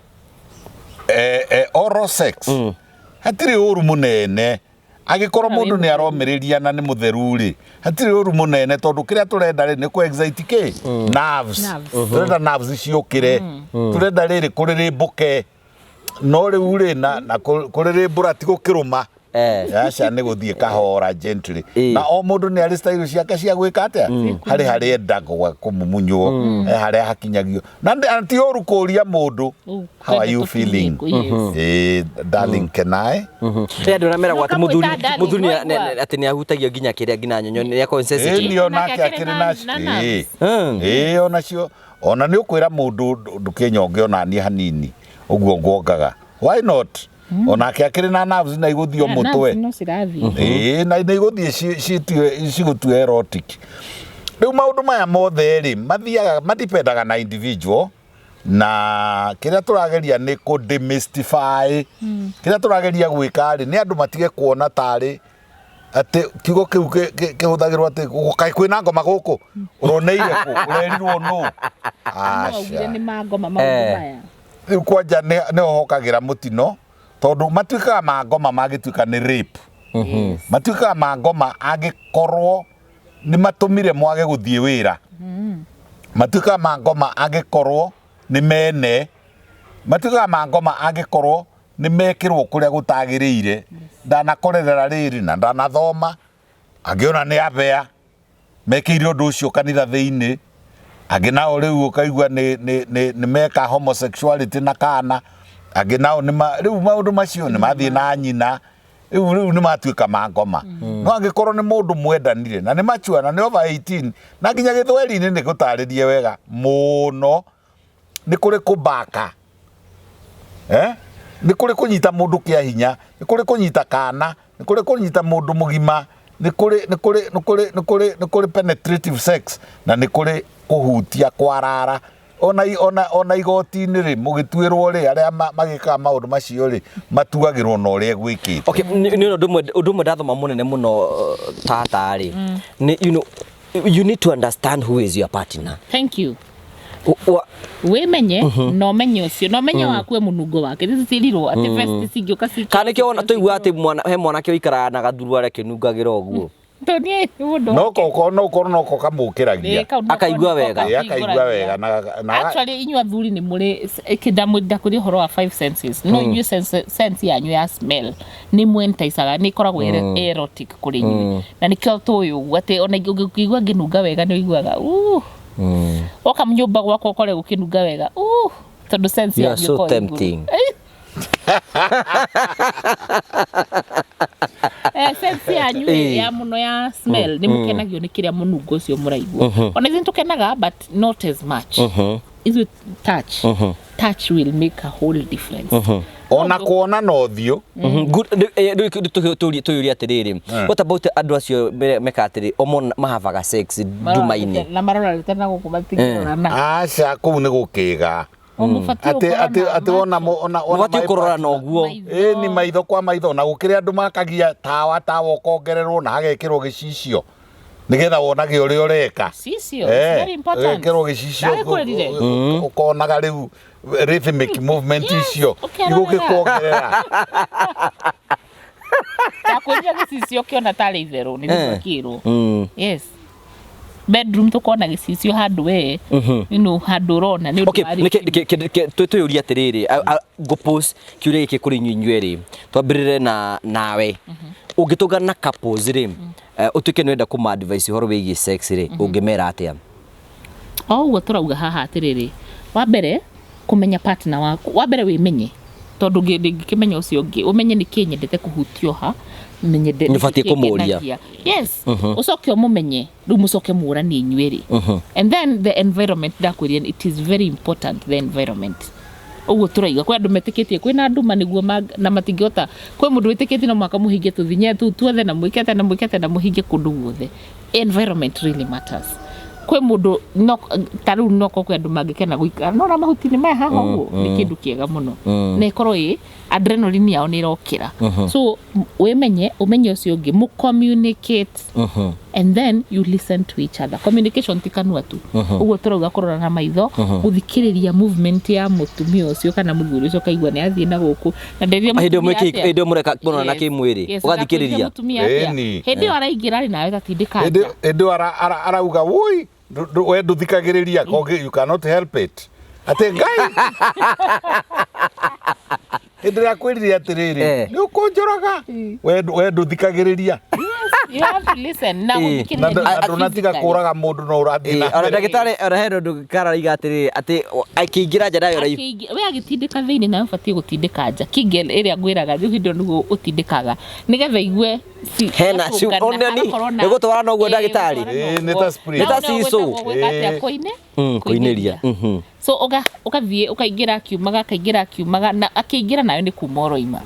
Oral sex hatirĩ ũru mũnene angĩkorwo mũndũ nĩ aromĩrĩria na nĩ mũtheru rĩ, hatirĩ ũru mũnene, tondũ kĩrĩa tũrenda rĩ nĩ kũ excite kĩ nerves. Nerves. Tũrenda nerves ciũkĩre, tũrenda rĩrĩ kũrĩrĩmbũke, no rĩu rĩ na kũrĩrĩmbũra ti gũkĩrũma. Aca, nĩ gũthiĩ kahora, gently. Na o mũndũ nĩ arĩ style ciake cia gwĩka atĩa, harĩ harĩa endagwo kũmumunywo, he harĩa hakinyagio, na ti ũru kũria mũndũ, "How are you feeling?" "Darling, can I?" He andũ arĩa meragwo atĩ Ũkamwĩta mũthuri darling, mũthuri waigua? atĩ nĩ ahutagio nginya kĩrĩa nginya nyonyo nĩ akoragwo sensitive. Ĩni onake Nake akĩrĩ akĩrĩ nacio. na nerves. Ĩĩ, onacio, ona nĩ ũkwĩra mũndũ, "Ndũkĩnyonge ona niĩ hanini ũguo ngwongaga." Why not? Onake akĩrĩ na nerves na igũthiĩ o Na mũtwe. nerves no cirathiĩ. Ĩĩ, na nĩ igũthiĩ cigũtue erotic. Rĩu maũndũ maya mothe rĩ, mathiaga madipendaga na individual, na kĩrĩa tũrageria nĩ kũ demystify. Kĩrĩa tũrageria gwĩka rĩ, nĩ andũ matige kuona tarĩ atĩ kiugo kĩu kĩhũthagĩrwo atĩ kaĩ kwĩna ngoma gũkũ, ũroneire kũ, ũrerirwo nũ? No augire Aca. nĩ mangoma maũndũ maya. Rĩu kwanja nĩ hokagĩra mũtino, tondũ matuĩkaga ma ngoma mangĩtuĩka nĩ rape, matuĩkaga ma ngoma angĩkorwo nĩ matũmire mwage gũthiĩ wĩra, matuĩkaga ma ngoma angĩkorwo nĩ mene, matuĩkaga ma ngoma angĩkorwo nĩ mekĩrwo kũrĩa gũtagĩrĩire, ndanakorerera rĩrĩ na ndanathoma, angĩona nĩ abea mekĩire ũndũ ũcio kanitha thĩinĩ, angĩ nao rĩu ũkaigua nĩ meka homosexuality na kana, angĩ nao nĩ rĩu maũndũ macio nĩ mathiĩ na nyina, rĩu nĩ matuĩka ma ngoma. No angĩkorwo nĩ mũndũ mwendanire na nĩ mature na nĩ over 18, na nginya gĩthweri-inĩ nĩ gũtarĩrie wega mũno, nĩ kũrĩ kũbaka, nĩ kũrĩ kũnyita mũndũ kĩa hinya, nĩ kũrĩ kũnyita kana, nĩ kũrĩ kũnyita mũndũ mũgima, nĩ kũrĩ penetrative sex, na nĩ kũrĩ kũhutia kwarara. Ona igoti-inĩ rĩ, mũgĩtuĩrwo rĩ, arĩa magĩkaga maũndũ macio rĩ, matuagĩrwo na ũrĩa gwĩkĩte. Okay, nĩ ũndũ ũmwe ndathoma mũnene mũno, tata rĩ, nĩ you need to understand who is your partner. Thank you. Wa Wĩmenye na ũmenye ũcio na ũmenye wakue mũnungo wake nĩcirirwo atĩ vest cingĩũka Kana nĩkĩo wona tũigua atĩ mwana he mwanake ũikaraga na gathuruarĩ akĩnungagĩra ũguo. Tondũ niĩ nĩ mũndũ No koko no korwo no ko kamũkĩragia. Ĩĩ, kau nĩko- Akaigua nĩko wega. Ĩĩ, akaigua wega na na Actually inyuĩ athuri nĩ mũrĩ ndakwĩria ũhoro wa five senses no inyuĩ sense, sense yanyu ya smell nĩ mwentaicaga nĩ ĩkoragwo ĩrĩ erotic kũrĩ inyuĩ na nĩkĩo tũĩ ũguo atĩ ona ũngĩigua ngĩnunga wega nĩ ũiguaga uh woka nyũmba gwakwa ũkore gũkĩnunga wega uh tondũ sense You are yanyu so ĩkoragwo ĩ igũrũ. tempting. Eh, sense yanyu Ĩĩ. ya mũno ya smell nĩ mũkenagio nĩ kĩrĩa mũnungo ũcio mũraigua ona ithuĩ tũkenaga but not as much ithuĩ touch touch will make a whole difference ona kuona na ũthiũ Good. Rĩu tũyũrie atĩrĩrĩ, what about andũ acio meka atĩrĩ o mahavaga sex nduma-inĩ? Na marorete na gũkũ matingĩrorana. Aca, kũu nĩ gũkĩga. Mũbatiĩ Atĩ gũkorwo atĩ na atĩ wona ona ona Mũbatiĩ my kũrorana partner- ũguo. Maitho. Ĩĩ, ni maitho kwa maitho na gũkĩrĩ andũ makagia tawa tawa ũkongererwo na hagekĩrwo gĩcicio nĩgetha wonage ũrĩa ũreka. Gĩcicio, it's very important. Ũgekĩrwo gĩcicio Ndagĩkwĩrire. ũkonaga rĩu rhythmic movement Yes, icio ũkerorera. igũgĩkuongerera. Ndakwĩrire gĩcicio ũkĩona tarĩ itherũ nĩ gĩkĩrwo. Yes, bedroom tũkona gĩcicio handũ we handũ ũrona nĩ ũndũ Okay, wa nĩke twĩyũrie atĩrĩrĩ, ngũpose kĩũria gĩkĩ kũrĩ inyuĩ inyuerĩ, twambĩrĩre na nawe. Ũngĩtũngana na couples rĩ, ũtuĩke nĩ ũrenda kũma advice ũhoro wĩgiĩ sex rĩ, ũngĩmera atĩa? O ũguo tũrauga haha atĩrĩrĩ, wa mbere kũmenya partner waku, wa mbere wĩmenye, tondũ ndũngĩkĩmenya ũcio ũngĩ, ũmenye nĩkĩ nyendete kũhutio ha, nyende Nĩ ũbatiĩ nĩkĩ kũmũria. kĩngenagia. Yes, ũcoke ũmũmenye, rĩu mũcoke mũranie inyuerĩ. And then the environment, ndakwĩrire it is very important, the environment. Ũguo tũraiga kwĩ andũ metĩkĩtie kwĩna nduma nĩguo na matingĩhota, kwĩ mũndũ wĩtĩkĩtie no mũhaka mũhinge tũthinya tũu tuothe na mwĩke atĩa na mwĩke atĩa na mũhinge kũndũ guothe. Environment really matters. Kwĩ mũndũ no ta rĩu no kwĩ andũ mangĩkena gũikara no na mahuti-inĩ maya haha ũguo nĩ kĩndũ kĩega mũno na ĩkorwo ĩ adrenaline yao nĩ ĩrokĩra. So wĩmenye, ũmenye ũcio ũngĩ, mũ communicate and then you listen to each other. Communication ti kanua tu, ũguo tũrauga kũrora na maitho, gũthikĩrĩria movement ya mũtumia ũcio kana mũthuri ũcio, ũkaigua nĩ athiĩ na gũkũ na nderire Hĩndĩ ĩyo mũtumia mwĩkĩ- atĩa. hĩndĩ ĩyo mũreka kũrorana Yes. kĩmwĩrĩ, Yes, ũgathikĩrĩria. ndakwĩrire mũtumia atĩa. Ĩni. Hĩndĩ ĩyo araingĩra rĩ, nawe tatindĩka Hĩndĩ nja. hĩndĩ ĩyo arauga woi we ndũthikagĩrĩria kogi, you cannot help it atĩ Ngai hĩndĩ ĩrĩa akwĩrire atĩrĩrĩ nĩ ũkũnjũraga we we ndũthikagĩrĩria. You have to listen na Eh. gũthikĩrĩria Na nginya ndũnatiga physically. kũraga mũndũ no ũrathiĩ na Ona mbere. ndagĩtarĩ ona hena ũndũ karaiga atĩrĩrĩ atĩ akĩingĩra nja nayo ũraigua. We agĩtindĩka thĩinĩ nawe ũbatiĩ gũtindĩka nja. Kegel ĩrĩa ngwĩraga rĩu hĩndĩ ĩyo nĩguo ũtindĩkaga nĩgetha igue Hena cigatũngana, onani, hagakorwo na- nĩ gũtwarana ũguo Ĩĩ, ndagĩtarĩ? gũtwarana Ĩĩ, nĩ ũguo. ta spring. Nĩ ta Na ũguo seesaw. gwĩtagwo gwĩka atĩa? Ĩĩ. Kũine? Kũinĩria. So ũgathiĩ ũkaingĩra akiumaga, akaingĩra akiumaga, na akĩingĩra nayo nĩ kuma ũroima.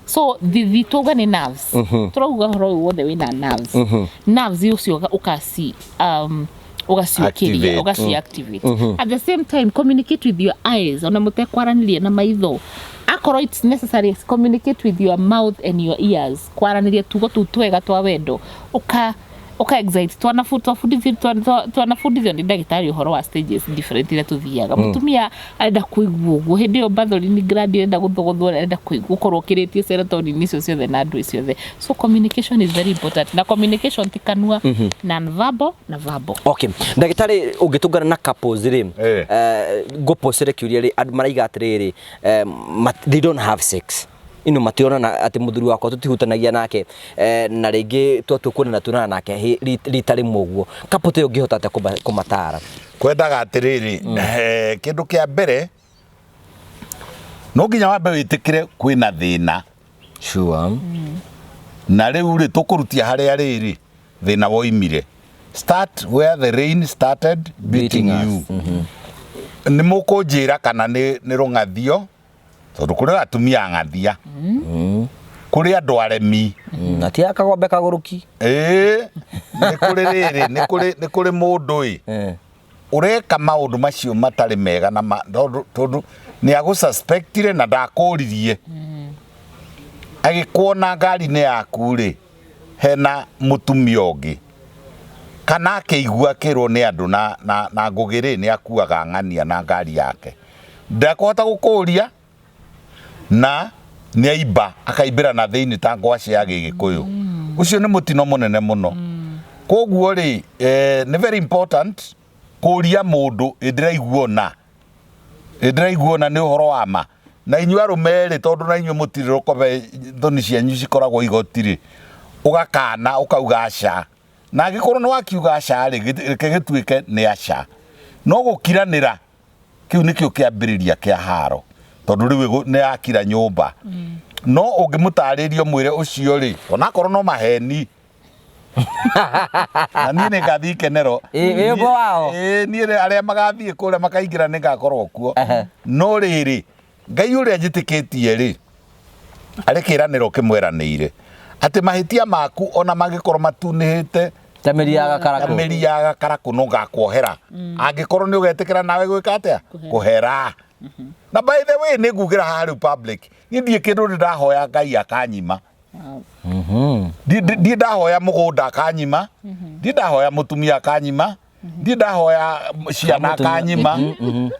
So thithi twauga nĩ nerves, tũrauga ũhoro ũyũ wothe wĩna nerves, nerves ũcio ũkaci ũgaciũkĩria, Activate. ũgaci activate. At the same time communicate with your eyes, ona mũtekwaranĩria na maitho, akorwo it's necessary, communicate with your mouth and your ears, kwaranĩria tugo tũu twega twa wendo, ũka ũka excite. Twanabundithio nĩ ndagĩtarĩ ũhoro wa stages different iria tũthiaga. Mũtumia arenda kũigua ũguo hĩndĩ ĩyo Bartholin gland ĩrenda gũthogothwo, arenda gũkorwo ũkĩrĩtie serotonin icio ciothe na andũ ciothe. So communication is very important, na communication ti kanua, non verbal na verbal. Okay, ndagĩtarĩ, ũngĩtũngana na couples rĩ, ngũpocere kĩũria rĩ, andũ maraiga atĩrĩrĩ, they don't have sex ino, mationana atĩ mũthuri wakwa tũtihutanagia nake, na rĩngĩ twatua kuonana tuonana nake rita rĩmwe ũguo. Couple ta ĩyo ũngĩhota atĩa kũmatara? Kwendaga atĩrĩrĩ, kĩndũ kĩa mbere no nginya wambe wĩtĩkĩre kwĩna thĩna. Na rĩu rĩ, tũkũrutia harĩa rĩrĩ thĩna woimire. Start where the rain started beating Beating us. you. Nĩ mũkũnjĩra kana nĩ rũng'athio, tondũ kũrĩ atumia ng'athia, kũrĩ andũ aremi. Na ti akagombe kagũrũki. Ĩĩ, nĩ kũrĩ rĩrĩ, nĩ kũrĩ mũndũ ĩ ũreka maũndũ macio matarĩ mega na tondũ nĩ agũsuspectire na ndakũririe, agĩkuona ngari-inĩ yaku rĩ hena mũtumia ũngĩ, kana akĩigua akĩrwo nĩ andũ na Ngũgĩ rĩ nĩ akuaga ng'ania na ngari yake, ndakũhota gũkũria na nĩ aimba akaimbĩra na thĩinĩ ta ngwacĩ ya Gĩgĩkũyũ. Ũcio nĩ mũtino mũnene mũno. Koguo rĩ, nĩ very important kũria mũndũ, ĩ ndĩraigua ũna, ĩ ndĩraigua ũna, nĩ ũhoro wa ma? Na inyuĩ arũme rĩ, tondũ na inyuĩ mũtirĩ rũkobe, thoni cianyu cikoragwo igoti rĩ, ũgakana ũkauga aca. Na angĩkorwo nĩ wakiuga aca rĩ, reke gĩtuĩke nĩ aca. No gũkiranĩra, kĩu nĩkĩo kĩambĩrĩria kĩa haro, tondũ rĩu nĩ yakira nyũmba. No ũngĩmũtarĩria ũmwĩre ũcio rĩ, onakorwo no maheni, na niĩ nĩ ngathiĩ ikenero. Ĩ, wĩ ũmwe wao? Ĩ, niĩ rĩ, arĩa magathiĩ kũrĩa makaingĩra nĩ ngakorwo kuo. No rĩrĩ, Ngai ũrĩa njĩtĩkĩtie rĩ, arĩ kĩĩranĩro kĩmweranĩire atĩ mahĩtia maku ona mangĩkorwo matunĩhĩte ta mĩri ya ta gakarakũ, mĩri ya gakarakũ, no ngakuohera angĩkorwo nĩ ũgetĩkĩra nawe gwĩka atĩa? Kũhera. Na by the way, nĩ ngugĩra haha rĩu public, niĩ ndiĩ kĩndũ ndĩ ndahoya Ngai akanyima. Ndiĩ ndahoya mũgũnda akanyima, ndiĩ ndahoya mũtumia akanyima, ndiĩ ndahoya ciana akanyima,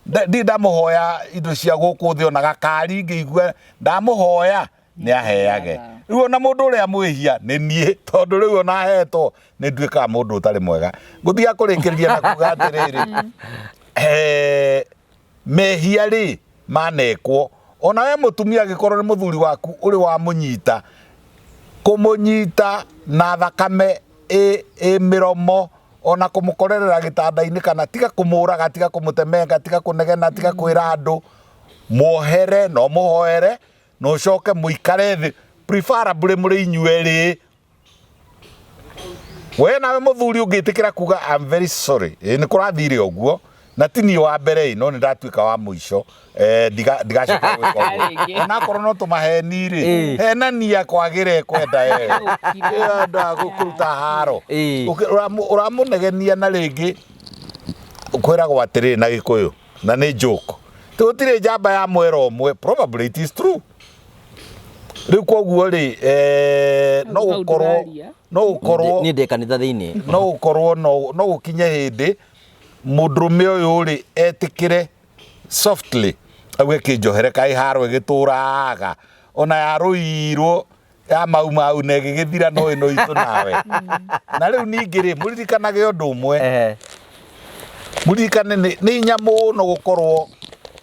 ndiĩ ndamũhoya indo cia gũkũ thĩ, ona gakari ngĩigua ndamũhoya nĩ aheage. Rĩu ona mũndũ ũrĩa mwĩhia nĩ niĩ, tondũ rĩu ona ahetwo nĩ nduĩkaga mũndũ ũtarĩ mwega. Ngũthiaga kũrĩkĩrĩria na kuga atĩrĩrĩ, mehia rĩ manekwo, ona we mũtumia angĩkorwo nĩ mũthuri waku ũrĩ wamũnyita, kũmũnyita na thakame ĩ mĩromo, ona kũmũkorerera gĩtanda-inĩ, kana tiga kũmũraga, tiga kũmũtemenga, tiga kũnegena, tiga kwĩra andũ, muohere na ũmũhoere na ũcoke mũikare thĩ, preferably mũrĩ inyuerĩ. We nawe mũthuri ũngĩtĩkĩra kuga, "I'm very sorry, ĩ nĩ kũrathire ũguo na ti niĩ wa mbere ĩ, no nĩ ndatuĩka wa mũico, ndigacoka gwĩka ũguo." Rĩngĩ. Onakorwo no tũmaheni rĩ, henania kwagĩra ĩkwenda ĩyo andũ a kũruta haro. Ũramũnegenia na rĩngĩ kwĩragwo atĩrĩrĩ na Gĩkũyũ, na nĩ joke, ti gũtirĩ njamba ya mwera ũmwe. Probably it is true. Rĩu koguo rĩ, no Hau gũkorwo ndũraria. No gũkorwo Niĩ ndĩ kanitha thĩinĩ. No gũkorwo no gũkinye hĩndĩ mũndũrũme ũyũ rĩ etĩkĩre softly, auge kĩnjohere, kaĩ haro ĩgĩtũraga ona yarũirwo ya mau mau na ĩgĩgĩthira, no ĩno itũ nawe. Na rĩu ningĩ rĩ, mũririkanage ũndũ ũmwe. Mũririkane nĩ hinya mũno gũkorwo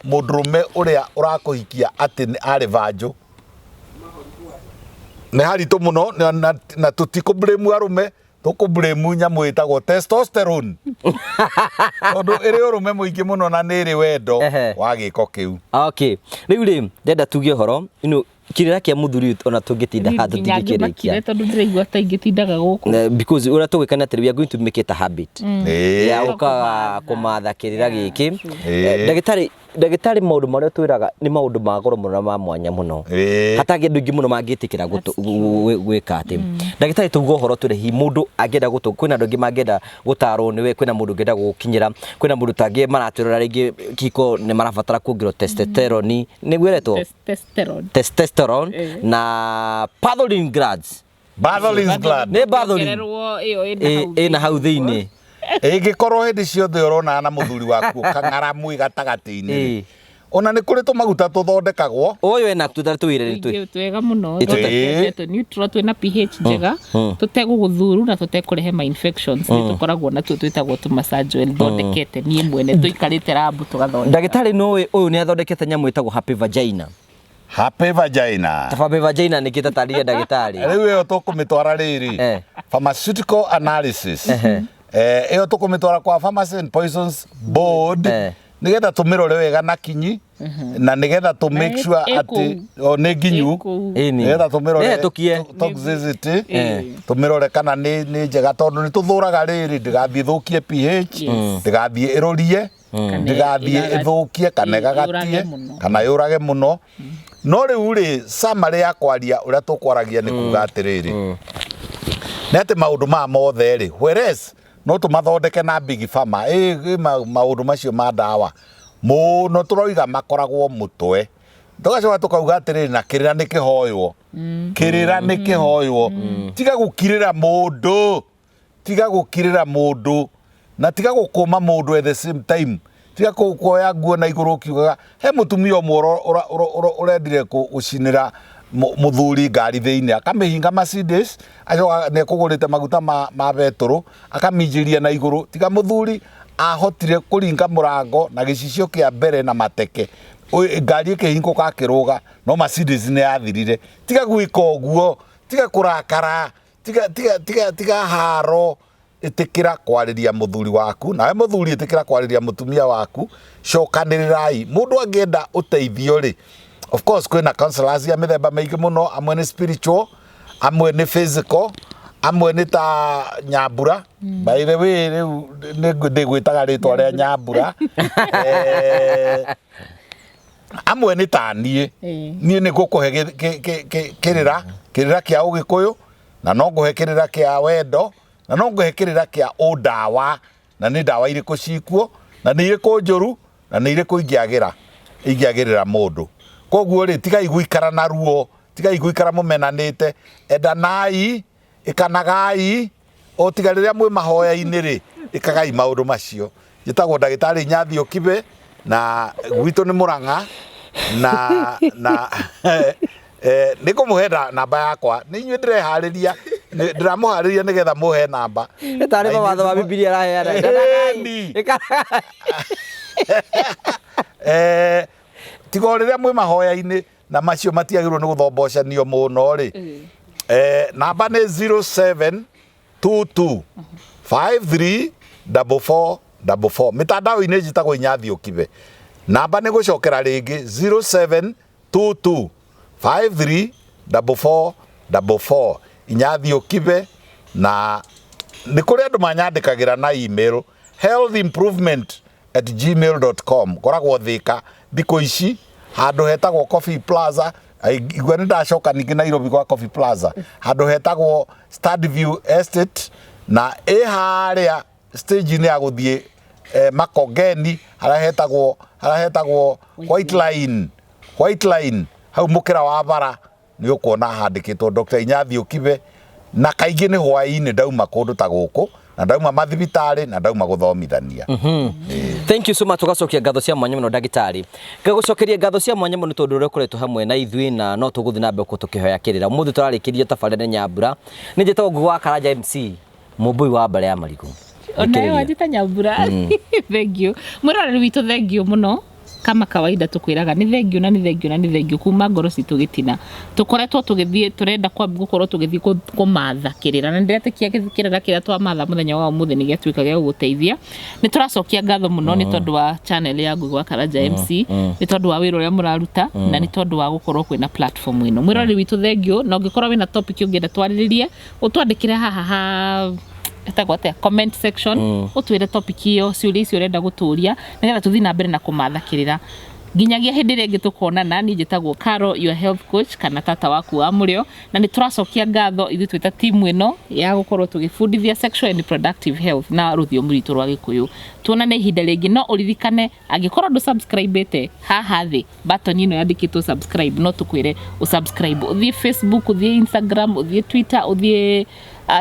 mũndũrũme ũrĩa ũrakũhikia atĩ nĩ arĩ vanjũ, nĩ haritũ mũno, na tũtikũ blame arũme, tũkũ blame nyamũ ĩtagwo testosterone, tondũ ĩrĩ ũrũme mũingĩ mũno na nĩ ĩrĩ wendo wa gĩko kĩu. Okay, rĩu rĩ, ndenda tuge ũhoro ino kĩrĩra kĩa mũthuri ũyũ, ona tũngĩtinda haha Nginya tũtingĩkĩrĩkia. ngĩmakire tondũ ndĩraigua ta ingĩtindaga gũkũ. Because ũrĩa tũgwĩka nĩ atĩrĩ, we are going to make it a habit ya gũkaga kũmatha kĩrĩra gĩkĩ. Ndagĩtarĩ, ndagĩtarĩ, maũndũ marĩa twĩraga nĩ maũndũ ma goro mũno na ma mwanya mũno, hatangĩ andũ aingĩ mũno mangĩtĩkĩra gwĩka atĩ. Ndagĩtarĩ, tuge ũhoro twĩre, hihi mũndũ angĩenda gũtũ, kwĩna andũ aingĩ mangĩenda gũtarwo nĩwe, kwĩna mũndũ ũngĩenda gũgũkinyĩra, kwĩna mũndũ tangĩ maratwĩrora rĩngĩ kiko nĩ marabatara kuongererwo testosterone, nĩguo ĩretwo? Testosterone. Testosterone na Bartholin glands. Bartholin's gland. Nĩ Bartholin. Ongererwo ĩyo ĩna hau ĩna hau thĩinĩ. Ĩngĩkorwo hĩndĩ ciothe ũronana na mũthuri waku kang'aramu gatagatĩ-inĩ rĩ, ona nĩ kũrĩ tũmaguta tũthondekagwo. Ũyũ ena tũtarĩ tũwĩre nĩ twĩ Tũingĩ twega mũno, thondeketwo neutral, twĩna pH njega, tũtegũgũthuru na tũtekũrehe ma infections. Nĩ tũkoragwo natuo twĩtagwo tũ massage oil, thondekete niĩ mwene, tũikarĩte lab tũgathondeka. Ndagĩtarĩ, nũĩ ũyũ nĩ athondekete nyamũ ĩtagwo happy vagina. Happy vagina. Happy vagina nĩ kĩtatarĩria, ndagĩtarĩ. Rĩu ĩyo tũkũmĩtwara rĩrĩ, pharmaceutical analysis. Ĩyo tũkũmĩtwara kwa Pharmacy and Poisons Board, nĩgetha tũmĩrore wega na kinyi, na nĩgetha tũ make sure ĩ atĩ o nĩ nginyu. Ĩ kũu. Ĩni. Nĩgetha tũmĩrore Nĩ hetũkie. Toxicity, tũmĩrore kana nĩ njega, tondũ nĩ tũthũraga rĩrĩ, ndĩgathiĩ thũkie pH, ndĩgathiĩ ĩrũrie, Kana ndĩgathiĩ ĩthũkie kana ĩũrage ĩgagatie mũno. Kana yũrage mũno. No rĩu rĩ, summary ya kwaria ũrĩa tũkwaragia nĩ kuga atĩrĩrĩ, nĩ atĩ maũndũ maya mothe rĩ, whereas no tũmathondeke na big pharma, ĩ maũndũ macio ma ndawa mũno tũroiga makoragwo mũtwe. Tũgacoka tũkauga atĩrĩrĩ, na kĩrĩra nĩ kĩhoywo, kĩrĩra nĩ kĩhoywo. Tiga gũkirĩra mũndũ, tiga gũkirĩra mũndũ, na tiga gũkũma mũndũ at the same time. Tiga kuoya nguo na igũrũ ũkiugaga he mũtumia ũmwe ũrendire gũcinĩra. Mũthuri ngari thĩinĩ akamĩhinga Mercedes, acoka nĩ ekũgũrĩte maguta ma betũrũ akaminjĩria na igũrũ. Tiga mũthuri ahotire kũringa mũrango na gĩcicio kĩa mbere na mateke, ngari ĩkĩhingũka akĩrũga, no Mercedes nĩ yathirire. Tiga gwĩka ũguo, tiga kũrakara, tiga tiga tiga tiga haro. Ĩtĩkĩra kwarĩria mũthuri waku, nawe mũthuri ĩtĩkĩra kwarĩria mũtumia waku, cokanĩrĩrai. Mũndũ angĩenda ũteithio rĩ, of course kwĩna counselors ya mĩthemba mĩingĩ mũno, amwe nĩ spiritual, amwe nĩ physical, amwe nĩ ta Nyambura. By the way, rĩu ndĩgwĩtaga rĩtwa rĩa Nyambura. Amwe nĩ ta niĩ. Niĩ nĩ ngũkũhe kĩrĩra, kĩrĩra kĩa ũgĩkũyũ, na no ngũhe kĩrĩra kĩa wendo, na no ngũhe kĩrĩra kĩa ũndawa, na nĩ ndawa irĩkũ cikuo, na nĩ irĩkũ njũru, na nĩ irĩkũ ingĩagĩrĩra mũndũ. Koguo rĩ, tigai gũikara na ruo, tigai gũikara mũmenanĩte, endanai, ĩkanagai, o tiga rĩrĩa mwĩ mahoya-inĩ rĩ, ĩkagai maũndũ macio. Njĩtagwo ndagĩtarĩ Nyathi Okibe, na gwitũ nĩ Mũrang'a, na nĩ ngũmũhe namba yakwa, nĩ inyuĩ ndĩreharĩria, ndĩramũharĩria nĩgetha mũhe namba. Nĩ tarĩ mawatho ma Bibilia araheana. Ĩni. Tiga o rĩrĩa mwĩ mahoya-inĩ, na macio matiagĩrĩirwo nĩ gũthombocanio mũno rĩ. Namba nĩ 0722 53 44 44. Mĩtandao-inĩ njĩtagwo Inyathi Okibe. Namba nĩ gũcokera rĩngĩ 0722 53 44 44. Inyathi Okibe. Na nĩ kũrĩ andũ manyandĩkagĩra na email healthimprovement@gmail.com. Ngoragwo Thĩka thikũ ici handũ hetagwo Coffee Plaza. Igua nĩ ndacoka ningĩ Nairobi gwa Coffee Plaza, handũ hetagwo Stadview Estate, na ĩ harĩa stage-inĩ ya gũthiĩ Makongeni, harĩa hetagwo White Line, White Line hau mũkĩra wa bara nĩ ũkuona handĩkĩtwo Dr. Inyathi Okibe. Na kaingĩ nĩ hwaĩ-inĩ ndauma kũndũ ta gũkũ, na ndauma mathibitarĩ, na ndauma gũthomithania. Thank you so much. Tugacokia ngatho cia mwanya mũno, ndagĩtarĩ. Ngagũcokeria ngatho cia mwanya mũno tondũ ũrĩa ũkoretwo hamwe na ithuĩ, na no tũgũthiĩ na mbere gũkorwo tũkĩhoya kĩrĩra. Ũmũthĩ tũrarĩkĩria tabarĩra na Nyambura. Nĩ njĩtagwo Ngugi wa Karanja MC, mũmbũi wa mbare ya marigũ. Onawe wanjĩta Nyambura, thank you. Mwĩroreri witũ, thank you mũno. Kama kawaida tũkwĩraga nĩ thank you, na nĩ thank you, na nĩ thank you kuma ngoro citũ gĩtina. Tũkoretwo tũgĩthiĩ, tũrenda gũkorwo tũgĩthiĩ kũmatha kĩrĩra, na ndĩretĩkia kĩrĩra kĩrĩa twamatha mũthenya wa ũmũthĩ nĩ gĩatuĩka gĩa gũgũteithia. Nĩ tũracokia ngatho mũno nĩ tondũ wa channel ya Ngugi wa Karanja MC, nĩ tondũ wa wĩra ũrĩa mũraruta, na nĩ tondũ wa gũkorwo kwĩna platform ĩno. Mwĩroreri witũ, thank you. Na ũngĩkorwo wĩna topic ũngĩenda twarĩrĩrie, ũtwandĩkĩre haha ha ĩtagwo atĩa, comment section, ũtwĩre topic ĩyo, ciũria icio ũrenda gũtũria, nĩgetha tũthiĩ na mbere na kũmatha kĩrĩra. Nginyagia hĩndĩ ĩrĩa ĩngĩ tũkonana, niĩ njĩtagwo Caro, your health coach, kana tata waku wa mũrĩo, na nĩ tũracokia ngatho ithuĩ twĩta timu ĩno ya gũkorwo tũgĩbundithia sexual and reproductive health na rũthiomi rwitũ rwa Gĩkũyũ. Tuonane ihinda rĩngĩ. No ũririkane, angĩkorwo ndũ subscribe haha thĩ button ĩno yandĩkĩtwo subscribe, no tũkwĩre ũsubscribe. Ũthiĩ Facebook, ũthiĩ Instagram, ũthiĩ Twitter, ũthiĩ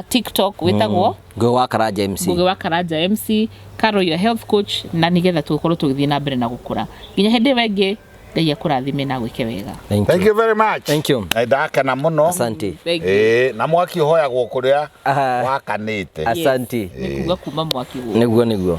TikTok, wĩtagwo Ngugi wa Karanja MC. Ngugi wa Karanja MC, Caro your health coach, na nigetha tũgũkorwo tũgĩthiĩ na mbere na gũkũra. Nginya hĩndĩ ĩyo ĩngĩ, Ngai akũrathime na gwĩke wega. Thank Thank you. you very much. Thank you. Na ndakena mũno. Asante. Thank you. Na mwaki ũhoyagwo kũrĩa Aha. wakanĩte. Asante. Nĩ kuga kuma mwaki gũkũ. Nĩguo, nĩguo.